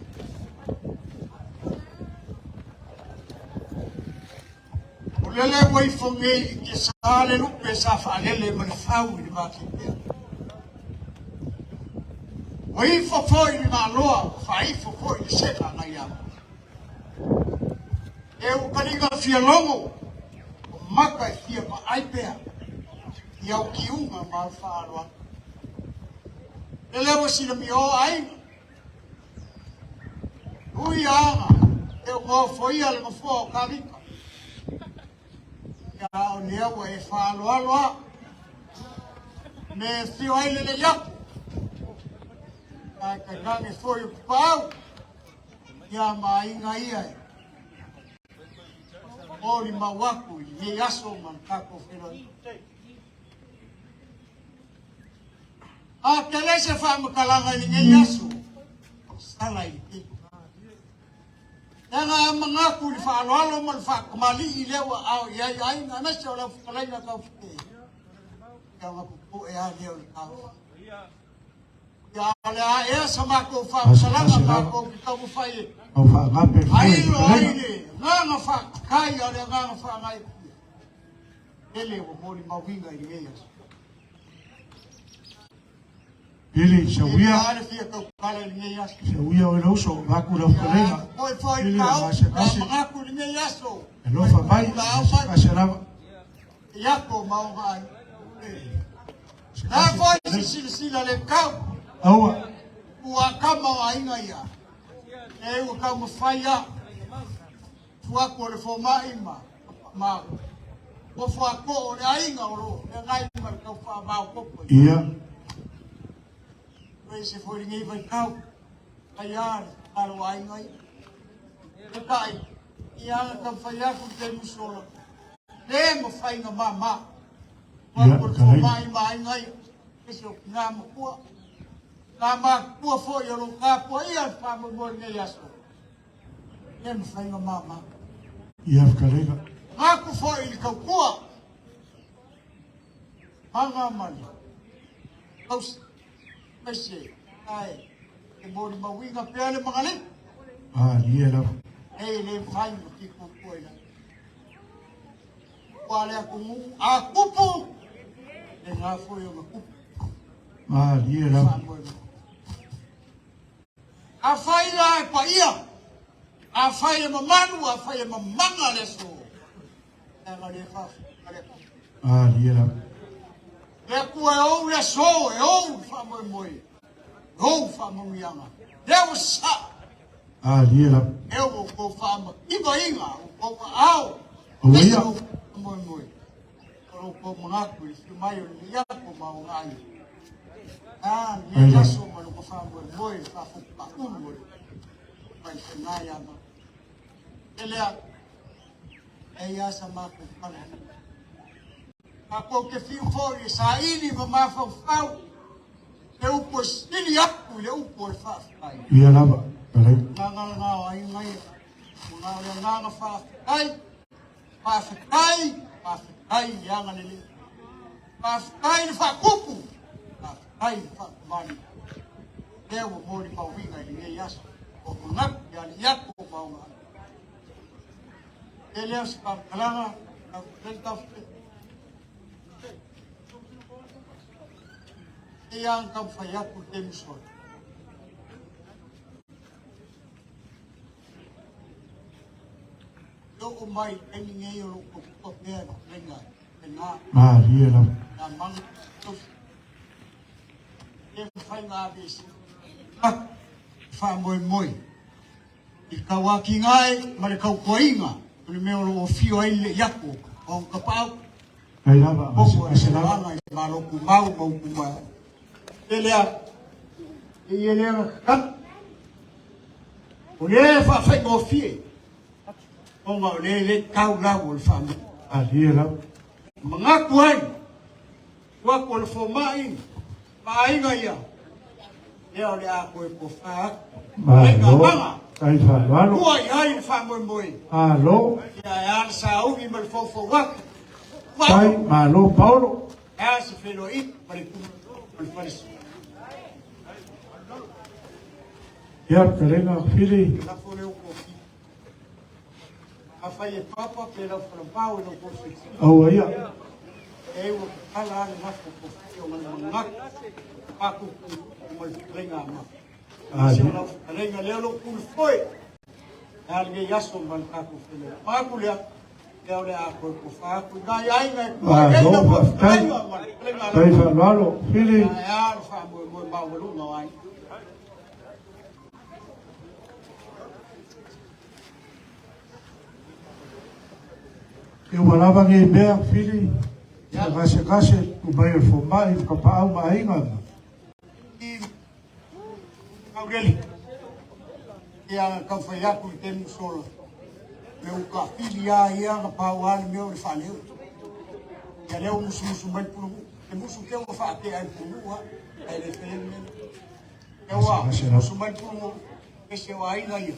O lele ua ifo nei i ke sa le lupe sa faalele ma le fau i le vateatea. Ua ifo foi i le galoa, ua faaifo foi i le sega nai ama. E ua kaliga fia logo, o maka e fia vaai pea i au kiuga ma au faaaloalo. Lele ua silamia o aiga, ui aga e o gofoia le nofoa o Kavika. Ia o lea ua e faaaloalo a, me fio ai lele iaku, ae tainane foi o Pupaau, ia ma aiga ia e molimau aku i lenei aso ma le tatou feiloaiga. A tele se faamatalaga i lenei aso, sala i le tele. Leaga a manatu i le faaaloalo ma le faatamalii lea ua ao i ai aiga, aemaise o lau fetalaiga Taufite, ia ona popoe lava lea o le taofi. Ia o le a ea sa matou faamatalaga matou te taumafai e ailo ai le agaga faafetai a o le agaga faagaeetia. Tele ua molimauina i lenei aso. Pili Seuia, Seuia o le uso, vaku lau fetalaiga. Pili o gasegase, alofa mai, gasegase lava. La foi se silasila le kau. Aua. Ua kama o aiga ia. E ua taumafai a. Tuaku o le fomai ma ma ofo a ko o le aiga o lo feagai ma le tau faamaopoopo. Ia. Koe se foi lenei vaitau, ai a le tatalo a aiga ia. Peitai, ia aga taumafai atu le taimi sola, le mafai ona mama. Ia, Tuaku o le kalai. fomai ma aiga ia, aemaise o tina matua, tina matutua foi o lo o tapuaia le faamoemoe i lenei aso. Le mafai ona mama. Ia fetalaiga. Manatu foi i le tautua. Maga ma le tausi. Aemaise ae e molimauina pea le magalei. Ah, ia lava. E le mafai ona fikuikua i lalo. Ua le atunuu a tupu, lena foi ona tupu. Malie lava. Faamoemoe. Afai la e paia, afai e mamalu, afai e mamaga le aso, leaga le faafofoga le Atua. Malie lava. Le Atua e ou le aso, e ou le faamoemoe, e ou faamanuiaga. Lea ua sasaa. Malie lava. E ou outou faamativaina, outou aao, Aua ia. ese ou faamoemoe. O lo outou manatu i le fiu mai o lenei ato ma ona aiga. A, lenei aso ma lona faamoemoe i le faafotugaulu o le vaifegai ia matou. E lea, e i ai sa matou tala. Tatou te fiu foi e saili ma mafaufau le upu e sili atu i le upu o le faafetai. Ia lava, fetalai. Agaga lena o aiga ia. Ona o le agaga faafetai. Faafetai, faafetai i le agalelei. Faafetai i le faatupu, faafetai i le faatamani. Lea ua molimauina i lenei aso, ua manatu ia Liato ma ona aiga. E le o se faamatalaga, lau fetalai Taufete'e. E ia ona taumafai atu le taimi sola. E oo mai i le taimi nei o lo o tautua pea le fetalaiga i lena Malie lava. ia Maga Tausi. E le mafai ona aveesea le faamoemoe i le tauatiae ma le tautuaina o le mea o lo o afio ai le Iako o ona tapaau. Ai lava, Popo ase lava. e le Malo Tumau ma upu mai. E lea, e ia lea na tatalo. O lea e faafaigofie ona o lea e le tau lau o le faamai. Malie lava. Manatu ai, tuu atu o le fomai ma aiga ia, lea o le a toe tofa atu. Aiga Malo. maga, Tai faaaloalo. tua i ai le faamoemoe. Malo. Ia e a le sauni ma le foufou atu. Tai malo Paolo. E a se feiloaiga ma le itumalo ma le falesua. Ia fetalaiga Fili. Lafo lea o kofi. Afai e papa pe lau falampau e lau kofi. Aua ia. E ua tatala lava le lafo kofi o le manatu. matou ma le fetalaiga a Maga. Si o lau fetalaiga lea o lou pule foe. E a lenei aso ma le tatou feiloaiga. Manatu lea, lea o le a toe tofa atu i nai aiga e tua i ai Malo lau faafetai. fetalaiga ma le fetalaiga a Tai lau faaaloalo Fili. Ia e a le faamoemoe maualuga o aiga. E ua lava nei mea Fili, se gasegase, tu mai o le fomai, ma tapaau ma aiga. I Aureli, ia na tau fai atu i le taimi ua sola, le uta fili lava ia na pau lava le mea o le faaleu. Ia lea ua musumusu mai le pulenuu, e musu te ua faatea e le pulenuu lava, ae le faia le mea lea. Lea ua musu mai le pulenuu, ese o aiga ia.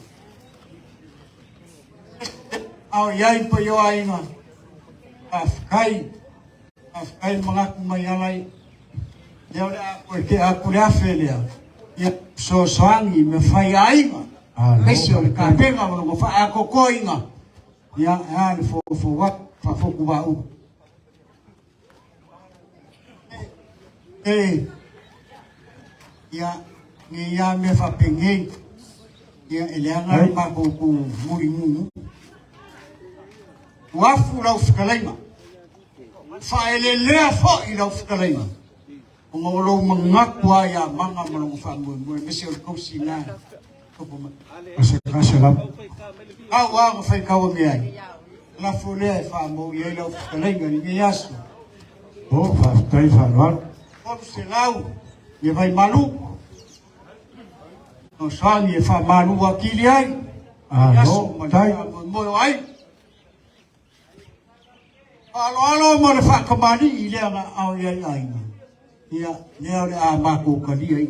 A o i ai le paia o aiga, faafetai, faafetai le manatu mai ala ia. Lea o le a toe tea atu le afe lea, ia fesoasoani i mea fai a aiga, aemaise o le tapena ma lona faaatoatoaina, ia e a le foufou atu, faafotuvaulu. E, ia, nei lava mea faapenei, ia e leaga le matou tumulimumu. Ua afu lau fetalaiga, faaeleelea foi lau fetalaiga, ona o lou manatu lava ia Maga ma lona faamoemoe, aemaise o le tausi lena e topo mai. Gasegase lava. Au lava na faitau ane ai, lafo lea e faamaui ai lau fetalaiga i lenei aso. O, faafetai faaaloalo. 300 ia vaimalu, fesoasoani e faamalu atili ai i aso Malo, ma le tai. faamoemoe o aiga. Faaaloalo ma le faatamalii i lea na ao i ai aiga, ia lea o le a matou talia i.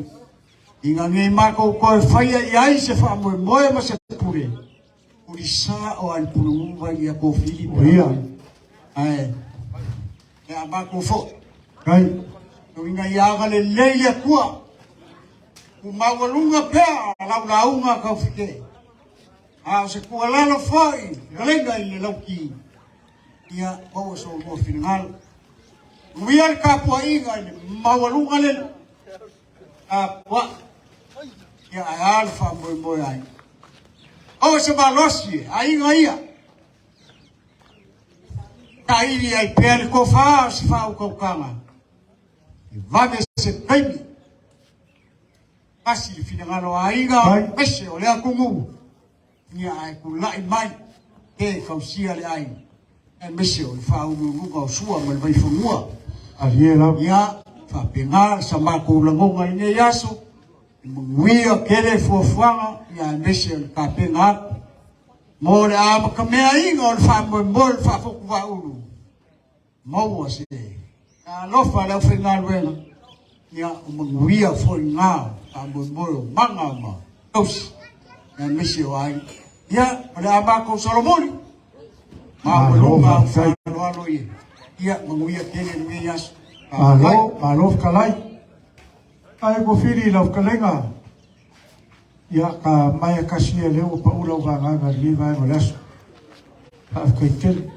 Ina nei matou toe faia i ai se faamoemoe ma se pule, ulisa o a le pulenuu vai ia kofili O ia. Ae, le a matou foi. Tai. Uiga ia agalelei le Atua, ua maualuga pea lau lauga taufite. A o se tuualalo foi, fetalaiga i le lauti, ia maua so oulua finagalo. Uia le tapuaiga i le maualuga le tapuai, ia ae a le faamoemoe ai. Aua se malosi e aiga ia, taili ai pea le tofa o se faautautaga, e vave se taimi, pasi le finagalo o aiga, aemaise o le atunuu, ia ae tulai mai pe tausia le aiga, aemaise o le faauluuluga o Sua ma le Vaifanua. Alie lava. Ia, faapena sa matou lagona i lenei aso, e manuia tele fuafuaga, ia aemaise o le tapena atu mo le amatameaina o le faamoemoe o le faafotuvaulu, maua se alofa le aufaigaluega, ia o manuia foi na faamoemoe o Maga ma tausi, aemaise o aiga. Ia, o le a matou solomuli, maualuga au faaaloalo ia, ia manuia tele lenei aso. Malo, malo fetalai. Ae ko Fili i lau fetalaiga, ia ka maea kasi ia lea ua pau lau vagaga i lenei vaega o le aso. Faafetai tele.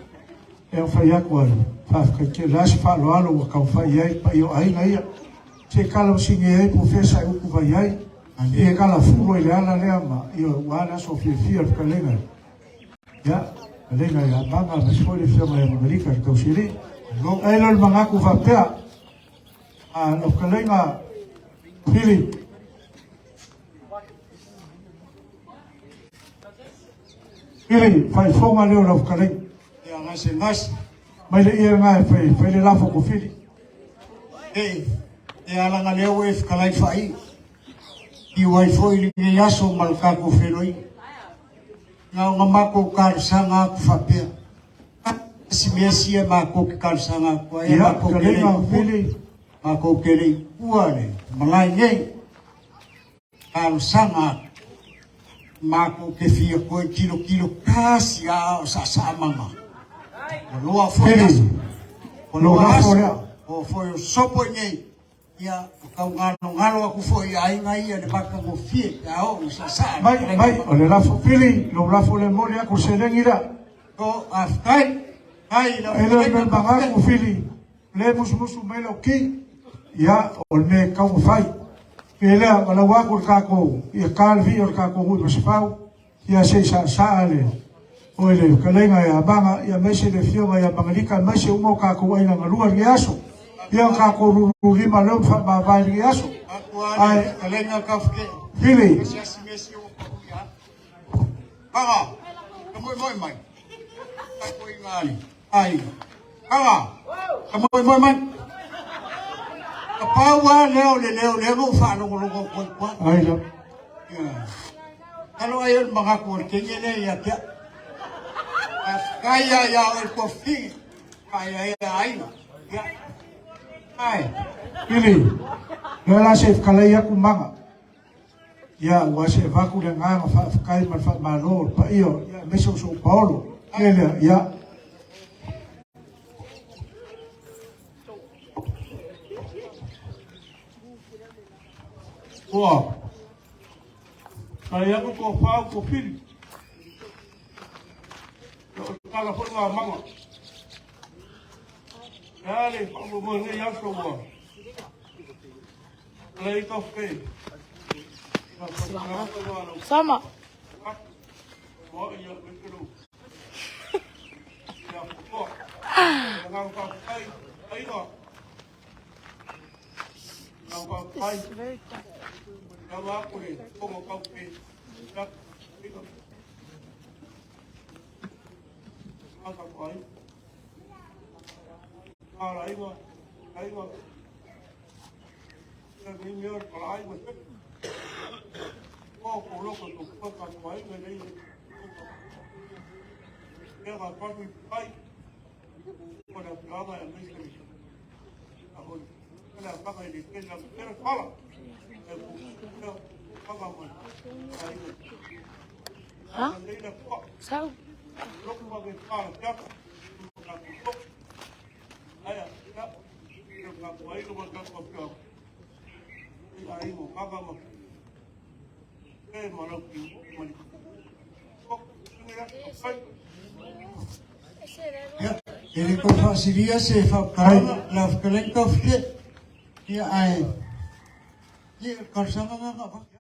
E au fai atu ai, faafetai tele. Le a se faaaloalo ua taumafai i ai le paia o aiga ia. Se tala masini ai po o fea sa e utu mai ai. E tala fulu ai le ala lea ma ia ua le aso fiafia o le fetalaiga. Ia, fetalaiga ia Maga aemaise foi le afioga ia Magalika le tausialii. Ae le o le manatu faapea, lau fetalaiga Fili, Fili, faifoga lea o lau fetalaiga. Ia gasegase. Mai le ia lena e fai, fai le lafo ko Fili. E, e alaga lea ua e fetalai faaiu. Iu ai foi lenei aso ma le tatou feiloaiga. Na ona matou talosaga atu faapea. Si mea sia matou te talosaga atu ai. Ia, matou te le fetalaiga i Fili. Matou te le i tua le malae nei. Talosaga atu. Matou te fia toe tilotilo tasi a o saasaamaga. Ua loa foi Fili. aso. Ua Lo loa lafo aso. lea. O foi o sopo i nei. Ia, o tau galogalo atu foi i aiga ia le matagofie pe a oo ina saasaa le Mai, fetalaiga. mai, o le lafo Fili, lou lafo le momoli atu le seleni lea. O, faafetai. Ai, lau E le o le fetalaiga, mea magaku Fili, le musumusu mai lau ki. Ia, o le mea e tatau ona fai. Pe lea, valaau atu le tatou, ia ta le vii o le tatou nuu i Masefau, ia se i saasaa le, o le fetalaiga ia Maga, ia aemaise le afioga ia Magalika, aemaise uma o tatou aiga galue i lenei aso. Ia o tatou lululima lea ua faamavae i lenei aso. Ae, Fili. Pau lava lea o le leo lea na ou faalogologo atu ai tua. Ai la. Alo ai o le manatu o le teine lea ia te au. Faafetai lava ia oe le toafili, faaeaea aiga. Ia. Ai. Fili, lea la se i fetalai atu Maga. Ia, ua se avatu le agaga faafetai ma le faamalo o le paia, ia, aemaise o sou paolo. Ia lea, ia. Ua tai atu ko whau ko piri. O tala foi ngā manga. Ea le whamu mo nei aso ua. Lei ka whai. Sama. It's very dark. Huh? So? Ia, e le tau faasilia se faamatalaga lau fetalaiga Taofike. Ia ae, ia o le talosaga lena na avatu.